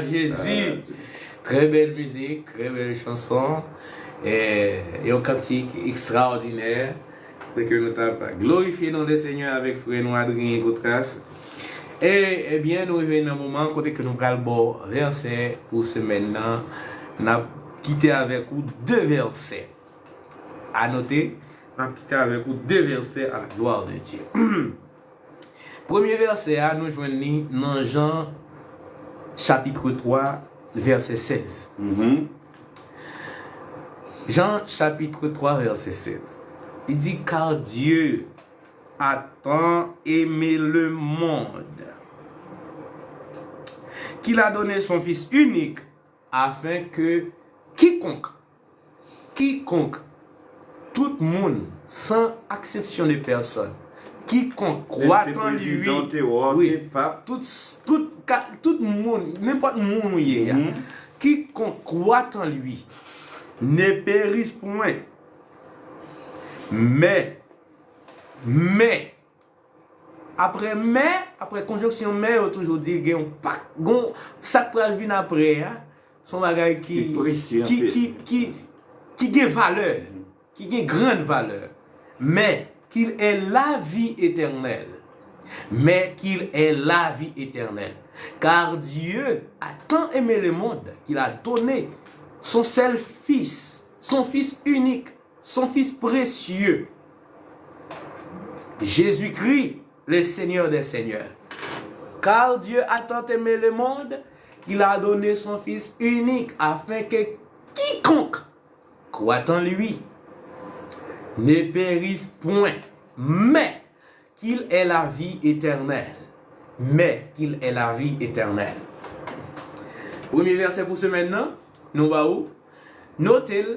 Jezi. Trè bèl mizik, trè bèl chanson. E, yon kantik ekstraòdinè. Kote ke nou t ap glorifye non de Senyè avèk frè nou Adrien Gotras. E, ebyen, nou rive nan moman kote ke nou pral ba w vèsè pou semèn nan. N ap kite avèk ou de vèsè. Anote, n ap kite avèk ou de vèsè à la gloire de Dieu. Premye vèsè a, nou jwenn li nan Jan chapitre twa, vèsè sèz. Mhm. Jean chapitre trois, verset seize. Il dit, car Dieu a tant aimé le monde qu'il a donné son Fils unique, afin que quiconque, quiconque, tout moun, sans exception de personne, quiconque croit en lui, oui, tout, tout, tout moun, nenpòt moun ou ye a, quiconque croit en lui ne périsse point, mais, mais, apre mè, apre konjonksyon mè, yo toujou di gen yon pak, gon, sa k pral vin apre a, se yon bagay ki, ki, ki, ki, ki gen valè, ki gen grann valè. Mais qu'il ait la vie éternelle. Mais qu'il ait la vie éternelle. Car Dieu a tant aimé le monde qu'il a donné son seul Fils, son Fils unique, son Fils précieux, Jésus-Christ, le Seigneur des Seigneurs. Car Dieu a tant aimé le monde qu'il a donné son Fils unique, afin que quiconque croit en lui ne périsse point, mais qu'il ait la vie éternelle. Mais qu'il ait la vie éternelle. Premye vèsè pou semèn nan, nou ba ou, note l,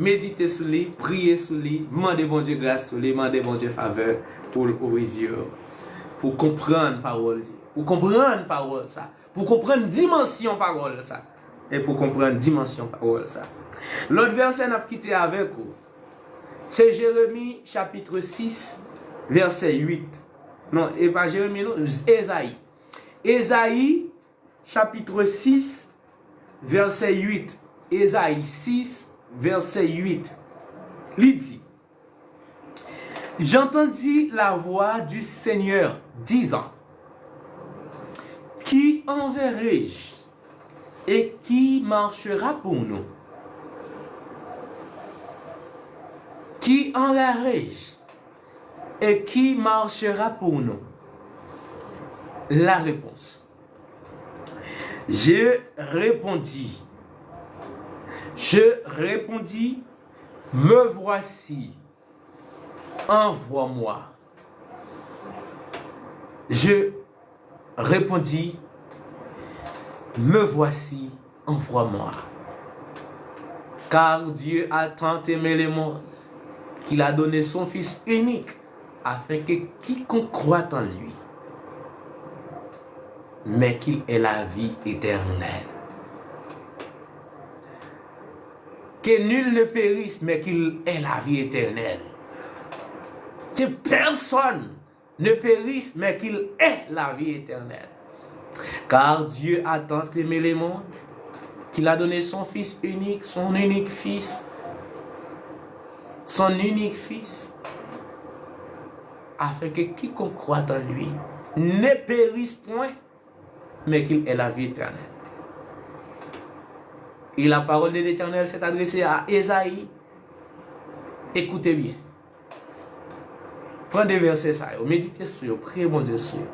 medite sou li, priye sou li, mande Bondye gras sou li, mande Bondye favè pou l ouvri zye w, pou w konprann pawòl Dye, pou w konprann pawòl sa, pou w konprann dimansyon pawòl sa, e pou w konprann dimansyon pawòl sa. Lòt vèsè n ap kite avèk ou, se Jeremi chapitre sis, vèsè uit. Non, e pa Jeremi non, Ezayi. Ezayi chapitre sis, vèsè uit. Ezayi sis, vèsè uit. Li di, J'entendis la voix du Seigneur disant, qui enverrai-je et qui marchera pour nous? Qui enverrai-je et qui marchera pour nous? La réponse. Je répondis, je répondis, me voici, envoie-moi. Je répondis, me voici, envoie-moi. Car Dieu a tant aimé le monde qu'il a donné son Fils unique, afin que quiconque croit en lui, mais qu'il ait la vie éternelle. Que nul ne périsse, mais qu'il ait la vie éternelle. Que personne ne périsse, mais qu'il ait la vie éternelle. Car Dieu a tant aimé le monde qu'il a donné son Fils unique, son unique Fils, son unique Fils, afin que quiconque croit en lui ne périsse point, mais qu'il ait la vie éternelle. Et la parole de l'Éternel s'est adressée à Esaïe. Écoutez bien. Pran de vèsè sa yo, medite sou yo, priye Bondye sou yo.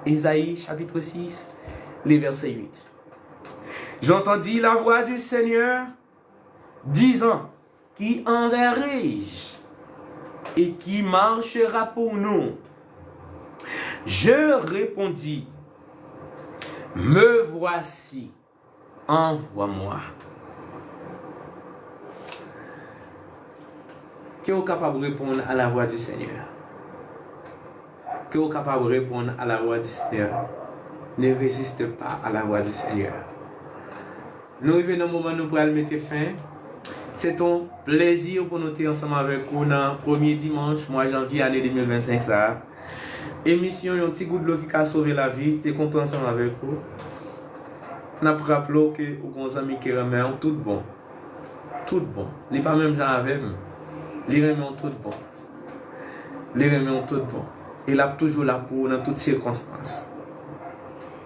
Esaïe chapitre six, le verset huit. J'entendis la voix du Seigneur disant, qui enverrai-je et qui marchera pour nous? Je répondis, me voici, envoie-moi. Ke w kapab reponn a la vwa di Senyè. Ke w kapab reponn a la vwa di Senyè. Ne résiste pas à la voix du Seigneur. Nou rive nan moman nou pral mete fen. Se t on plezi pou nou te ansanm avèk ou nan premye dimanch mwa janvye ane de mil vennsenk sa a. Emisyon Yon ti gout dlo ki ka sove lavi te kontan ansanm avèk ou. N ap raple w ke ou gen yon zanmi ki renmen w tout bon. Tout bon. Li pa menm jan avè m. Li renmen w tout bon. Li renmen w tout bon. E l ap toujou la pou ou nan tout sikonstans.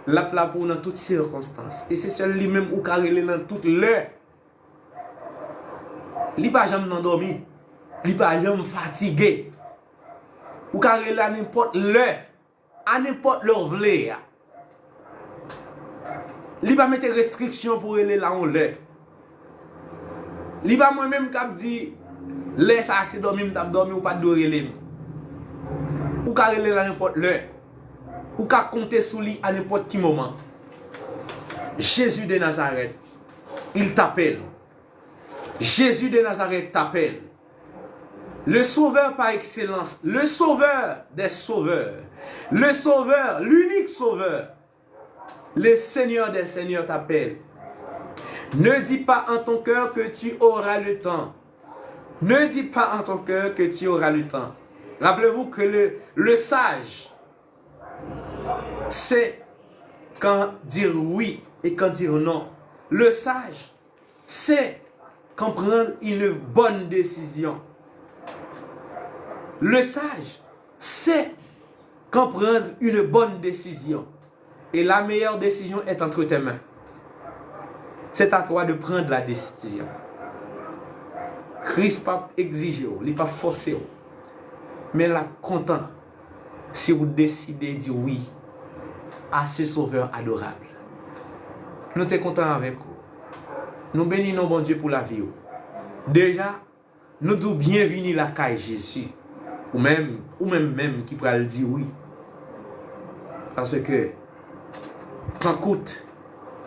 L ap la pou ou nan tout sikonstans. E se sèl li menm ou ka rele nan tout lè. Li pa janm nan dòmi. Li pa janm fatige. Ou ka rele a nenpòt lè. A nenpòt lè w vle a. Li pa mete restriksyon pou rele la yon lè. Li pa mwen menm k ap di, lè sa a se dòmi m t ap dòmi, ou pa t dwe rele m. Ou ka rele l a nenpòt lè. Ou ka konte sou li a nenpòt ki moman. Jésus de Nazareth, il t'appelle. Jésus de Nazareth t'appelle. Le Sauveur par excellence, le Sauveur des sauveurs, le Sauveur, l'unique Sauveur, le Seigneur des seigneurs t'appelle. Ne dis pas en ton cœur que tu auras le temps. Ne dis pas en ton cœur que tu auras le temps. Rappelez-vous que le, le sage sait quand dire oui et quand dire non. Le sage sait quand prendre une bonne décision. Le sage sait quand prendre une bonne décision. Et la meilleure décision est entre tes mains. C'est à toi de prendre la décision. Kris p ap egzije w, li p ap fòse w. Men l ap kontan si w deside di wi a ce Sauveur adorable. Nou te kontan avèk ou. Nou beni non Bondye pou lavi w. Deja, nou di w byenvini lakay Jezi. Ou menm, ou menm menm ki pral di wi. Paske tan kout,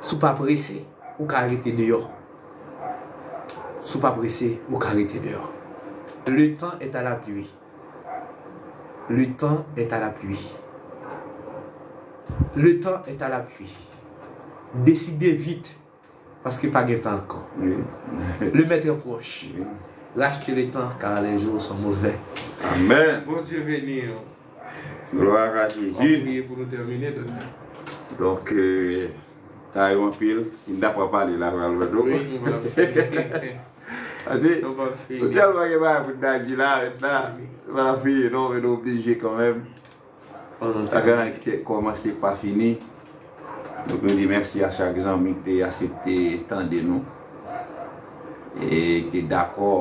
si w pa prese, ou ka rete deyò. Si w pa prese, ou ka rete deyò. Le temps est à la pluie. Le temps est à la pluie. Le temps est à la pluie. Deside vit, paske pa gen tan ankò. Wi. Le maître est proche. Wi. Rachte le temps, car les jours sont mauvais. Amèn. Bondye beni w. Glwa a Jezi. N ap priye pou nou tèmine, Dòkta. Donk, euh, ta yo anpil. Si m ta pran pale la, pral wè dlo. Wi, nou p ap fini. Pase, nou p ap fini. Nou tèlman gen bagay pou n ta di la, mentnan. Wi. Nou p ap fini, non, men nou oblije kanmenm. Pandan n ta gen kè kòmanse pa fini. Donk, nou di mèsi a chak zanmi ki te aksepte tande nou. E ki te dakò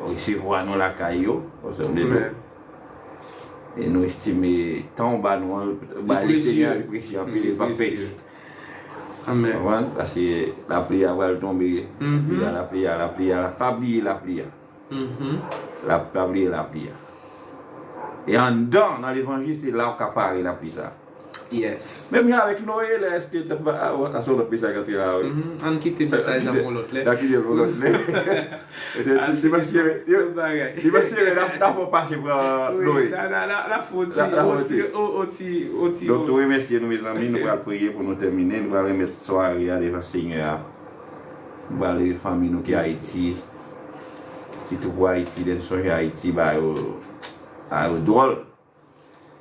resevwa nou lakay yo, ansanm de nou. Amèn. E nou estime tan w ba nou an, ba Li Lesenyè a, li presye anpil, li p ap pèdi. Amèn. Konprann? Paske lapli a pral tonbe. Mhm. Lapli a, lapli a, lapli a, pa bliye lapli a. Mhm. La, pa bliye lapli a. E anndan, nan levanjil, se la w ka pare lapli sa. Yes. Menm jan avèk Noe, lè èske, a, a, a, se yon lòt mesaj k antre la, wi. Mhm. Ann kite mesaj sa pou yon lòt lè. N a kite l pou yon lòt lè. E te, Ase, dimanch ki ven, yo, tout bagay. Dimanch ki ven, n a, n a fè yon pase pran Noe. Wi, n a, n a, n a, n a fè yon ti, n a, n a fè yon ti, yon ti, yon ti, yon ti. Donk, nou remèsye nou, mezanmi. Nou pral priye pou nou tèmine. Nou pral remèt sware a devan Senyè a. Nou pral leve fanmi nou ki Ayiti. Sitou pou Ayiti, lè n sonje Ayiti, bagay yo, bagay yo dwòl.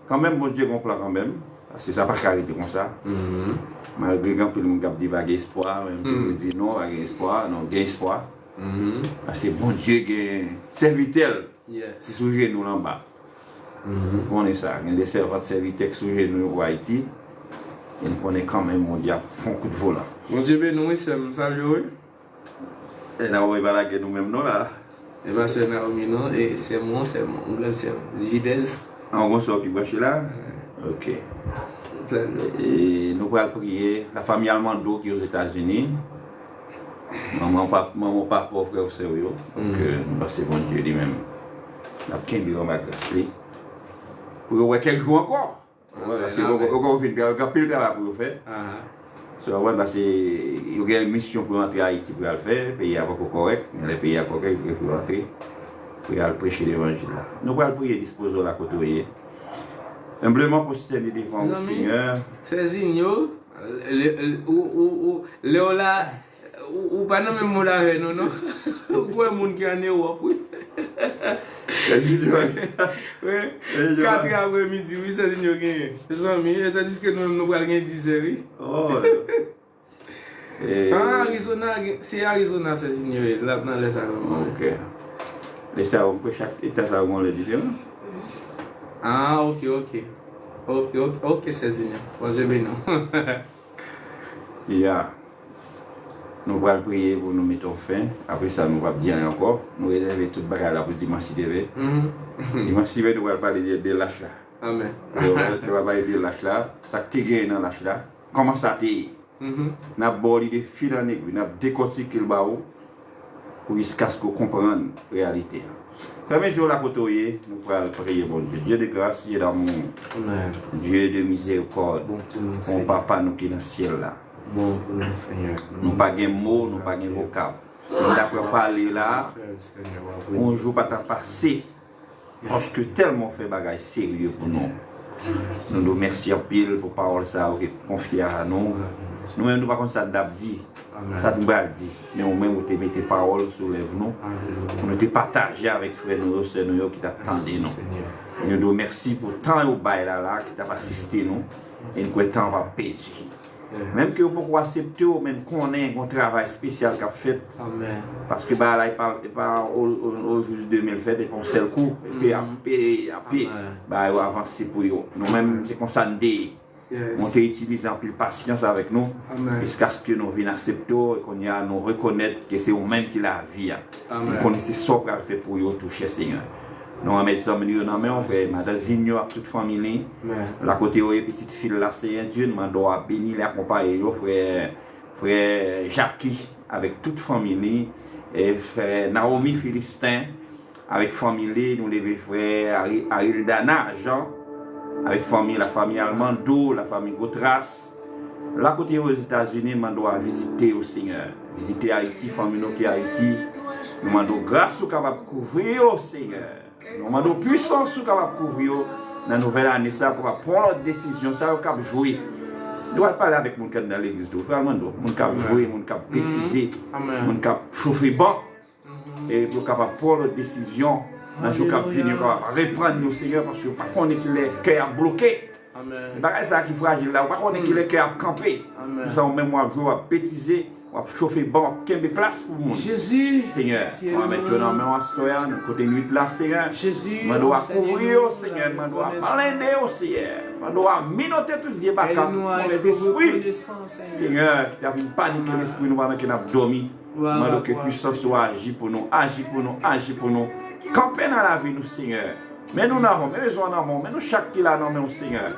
Kanmenm, Bondye gen yon plan kanmenm. Paske sa pa ka rete konsa. Mhm. Malgre gen anpil moun k ap di pa gen espwa, men anpil moun di non, pa gen espwa, non, gen espwa. Mhm. Paske Bondye gen sèvitè l Yes. ki sou jenou l anba. Mhm. Nou konnen sa. Gen de sèvant, sèvitè ki sou jenou yo pou Ayiti. E nou konnen kanmenm Bondye ap fè yon kout volan. Bondye beni w, wi, sè m. Salye w, wi. E Naomi pa lage nou menm non la. E pa sè Naomi non, e sè m, sè m, yon grann sè m. Jidèz. An, yon sè w ki branche la? Wi. Ok. Salye. E nou pral priye. La famille Almando ki Ozetazini. Manman w pa, manman w pa pòv, frè w, sè w yo. Donk, euh, nou panse Bondye li menm l ap kenbe yo anba gras li. Pou yo wè kèk jou ankò. Wè, paske yo, yo, yo fin travay, gen anpil travay pou yo fè. Aha. So, wè, paske yo gen misyon pou yo antre Ayiti pou y al fè, peyi a poko kòrèk, men lè peyi a kòrèk, yo gen pou yo antre, pou y al preche levanjil la. Nou pral priye, dispoze w la kote w ye. Humblement prosterné devant vous, Seigneur. Sè Zinyo, lè, lè, ou, ou, ou, lè w la, Ou, ou pa nan menm mond avè nou, non. Ou wè moun ki ann Ewòp, wi. Wi. Kat è aprè midi, wi, sè Zinyo genyen. Mezanmi, e tandiske nou menm nou pral gen dizè, wi. Oh. E, ah, Arizona, gen- se Arizona, Sè Zinyo ye, l ap nan lè sa yo. Ok. Lè sa yo, m kwè chak eta sa yo gen yon lè diferan. Ah, ok, ok. Ok, ok, ok, Sè Zinyo. Bondye beni w. Ya. Nou pral priye pou nou mete yon fen. Apre sa, nou p ap di anyen ankò. Nou rezève tout bagay la pou dimanch si Dye vle. Mhm. Dimanch si Dye vle, nou pral pale de, de lach la. Amen. Nou pral, nou pral pale de lach la. Sa k te genyen nan lach la. Kòman sa te ye? Mhm. N ap ba w li de fil an egwi, n ap dekòtike l ba ou, pou jiskaske w konprann reyalite a. Fèmen je w la kote w ye, nou pral priye Bondye. Dieu de grâce, Dieu d'amour. Amen. Dieu de miséricorde. Bon pou nou, Bon Senyè. Papa nou ki nan syèl la. Bon pou nou, Senyè. Nou pa gen mo, nou pa gen vokab. Si n ta pral pale la, Sèl Senyè, w ap yon jou pa ta pase. Paske tèlman w fè bagay serye pou nou. Nou di w mèsi anpil pou pawòl sa yo ke konfye a nou. Nou menm nou pa konn sa n t ap di, sa n pral di. Men ou menm ou te mete pawòl sou lèv nou. Pou nou te pataje avèk frè nou yo, sè nou yo ki t ap tande nou. E nou di w mèsi pou tan yo bay la la, ki t ap asiste nou. E n kwè tan an p ap pèdi. Menm ke yo poko aksepte w, men konnen gen yon travay espesyal k ap fèt. Amen. Paske bagay la, e pa, e pa o, o, o jou de mil fèt, e pa yon sèl kou. Epi, ape, ape, bagay yo avanse pou yo. Nou menm, se konsa n te ye. Mwen te itilize anpil pasyans avèk nou, jiskaske nou vin aksepte w, e kounye a, nou rekonèt ke se ou menm ki lavi a. Amen. Nou konnen se sa w pral fè pou yo tou, chè Senyè. Nou remèt zanmi nou yo nan men w, frè Madan Zinyo ak tout fanmi li. Amen. La kote yo ye, pitit fi l la, Senyè Dye, nou mande w a beni l, akonpaye yo, frè, frè Jackie avèk tout fanmi li, e frè Naomi Philistin avèk fanmi li, nou leve frè Ari-, Arildana Jean avèk fanmi, la famille Almando, la famille Gotras, la kote yo Ozetazini, mande w a vizite yo, Senyè. Vizite Ayiti, fanmi nou ki Ayiti. Nou mande w gras ou kapab kouvri yo, Senyè. Nou mande w pwisans ou kapab kouvri yo nan nouvèl ane sa, pou kapab pran lòt desizyon sa yo k ap jwe. Nou pral pale avèk moun k anndan legliz tou. Frè Almando, moun k ap jwe, moun k ap betize, moun k ap chofe bank. E pou yo kapab pran lòt desizyon nan jou k ap vini, yo kapab reprann yo, Senyè, paske yo pa konnen kilè kè ap bloke. Amen. Bagay sa ki frajil la, ou pa konnen kilè kè ap kanpe. Amen. Pou sa, ou menm w ap jwe, w ap betize, w ap chofe ban, w ap kenbe plas pou moun. Jezi, Senyè, nou remèt yo nan men w aswè a, nan kote nwit la, Senyè. Jezi, mande w a kouvri yo, Senyè, mande w a blende yo, Senyè. Mande w a minote tout vye baka, tout movèzespri, Senyè, ki ta vin panike lespri nou pandan ke n ap dòmi. Mande w ke pwisans ou aji pou nou, aji pou nou, aji pou nou. Kanpe nan lavi nou, Senyè. Men nou nan men w, men bezwen w nan men w, men nou chak ki la nan men w, Senyè.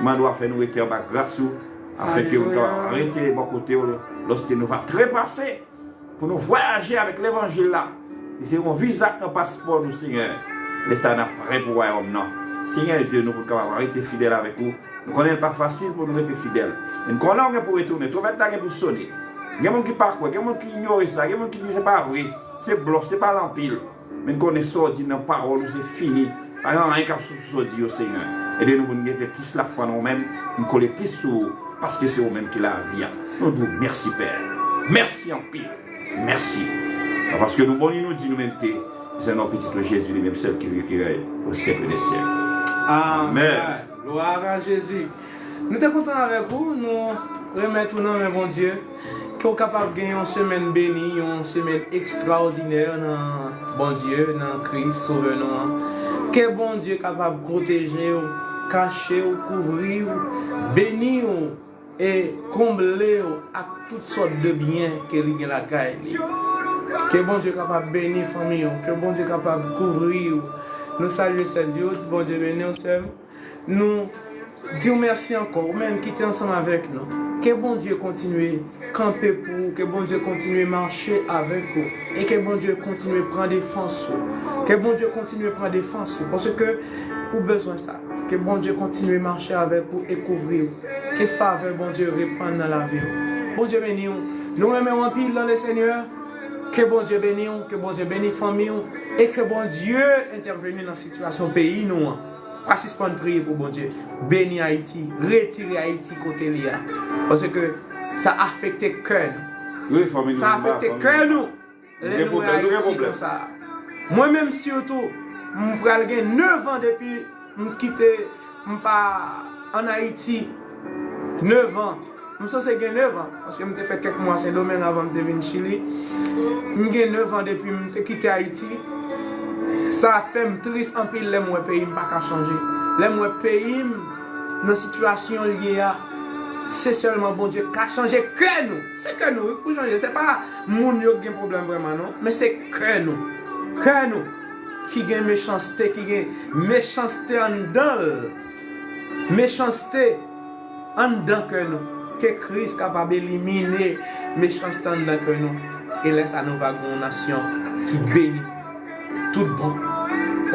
Mande w a fè nou rete anba gras ou, afenke nou kapab rete bò kote w lòske nou va trepase, pou nou vwayaje avèk levanjil la. Li se yon viza k nan paspò nou, Senyè. Lè sa a, n ap prè pou wayòm nan. Senyè, ede nou pou n kapab rete fidèl avèk ou. Nou konnen l pa fasil pou nou rete fidèl. Men n konnen w gen pou retounen. Twonpèt la gen pou sone. Gen moun ki pa kwè, gen moun ki inyore sa, gen moun ki di se pa vre, se blòf, se pale anpil. Men n konnen sa w di nan pawòl ou se fini. Pa gen anyen k ap soti sa w di yo, Senyè. Ede nou pou n gen plis lafwa nan ou menm, n kole plis sou ou, paske se ou menm ki lavi a. Nou di w mèsi, Pè. Mèsi anpil. Mèsi. Pa paske nou bon, ni nou di nou merite, se nan pitit ou Jezi li menm sèl ki viv, ki rèy o syèk dè syèk. Amèn. Glwa a Jezi. Nou te kontan avèk ou, nou remèt ou nan men Bondye. Ke w kapab gen yon semèn beni, yon semèn ekstraòdinè nan Bondye, nan Kris, Sovè nou an. Ke Bondye kapab pwoteje w, kache w, kouvri w, beni w e konble w ak tout sòt de byen ke li gen lakay li. Ke Bondye kapab beni fanmi w, ke Bondye kapab kouvri w. Nou salye sè Dye, Bondye beni w, sè m. Nou di w mèsi ankò, ou menm ki te ansanm avèk nou. Ke Bondye kontinye kanpe pou ou, ke Bondye kontinye mache avèk ou, e ke Bondye kontinye pran defans ou. Ke Bondye kontinye pran defans ou, paske ou bezwen sa. Ke Bondye kontinye mache avèk ou e kouvri w. Ke favè Bondye repann nan lavi w. Bondye beni w. Nou renmen w anpil nan Lesenyè. Ke Bondye beni w, ke Bondye beni fanmi w, e ke Bondye entèveni nan sitiyasyon peyi nou an. Pa sispann priye pou Bondye beni Ayiti, retire Ayiti kote li a. Paske sa afekte kè nou. Sa afekte kè nou lè nou wè Ayiti konsa. Mwen menm sitou, m pral gen nèf an depi m kite, m pa ann Ayiti. Nèf an. M sanse gen nèf an, paske m te fè kèk mwa Sendomeng avan m te vin Chili. M gen nèf an depi m te kite Ayiti. Sa fè m tris anpil lè m wè peyi m pa ka chanje. Lè m wè peyi m nan sitiyasyon l ye a, se sèlman Bondye k ka chanje kè nou. Se kè nou, wi, k pou chanje. Se pa moun yo k gen pwoblèm vrèman, non. Men se kè nou. Kè nou ki gen mechanste, ki gen mechanste anndan l. Mechanste anndan kè nou. Ke Kris kapab elimine mechanste anndan kè nou. E lè sa nou va gen yon nasyon ki beni tout bon.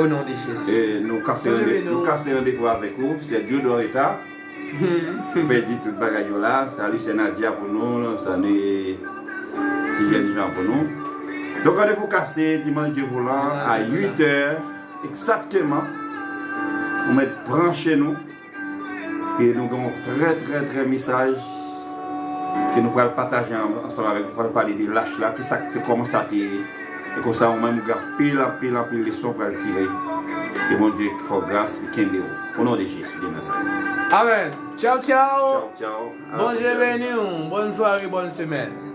O non de Jezi. E nou kase Bondye rande-, beni nou nou. Kase randevou avèk ou, sè Djou Doreta. Ou pèdi tout bagay yo la. Sali sè Nadia pou nou, sali ti jèn jan pou nou. Donk randevou kase dimanch Dye voulan a uit è egzakteman. Ou mèt branche nou. E nou gen yon trè, trè, trè mesaj ke nou pral pataje an-, ansanm avèk nou, pral pale de lach la, kisa k te, kòman sa te ye. E konsa, ou menm, ou gen anpil, anpil, anpil leson pral tire. Ke Bondye fè w gras, li kenbe w. O non de Jezi de Nazarèt. Amèn. Tchaw, tchaw. Tchaw, tchaw. Bondye beni w. Bòn sware, bòn semèn.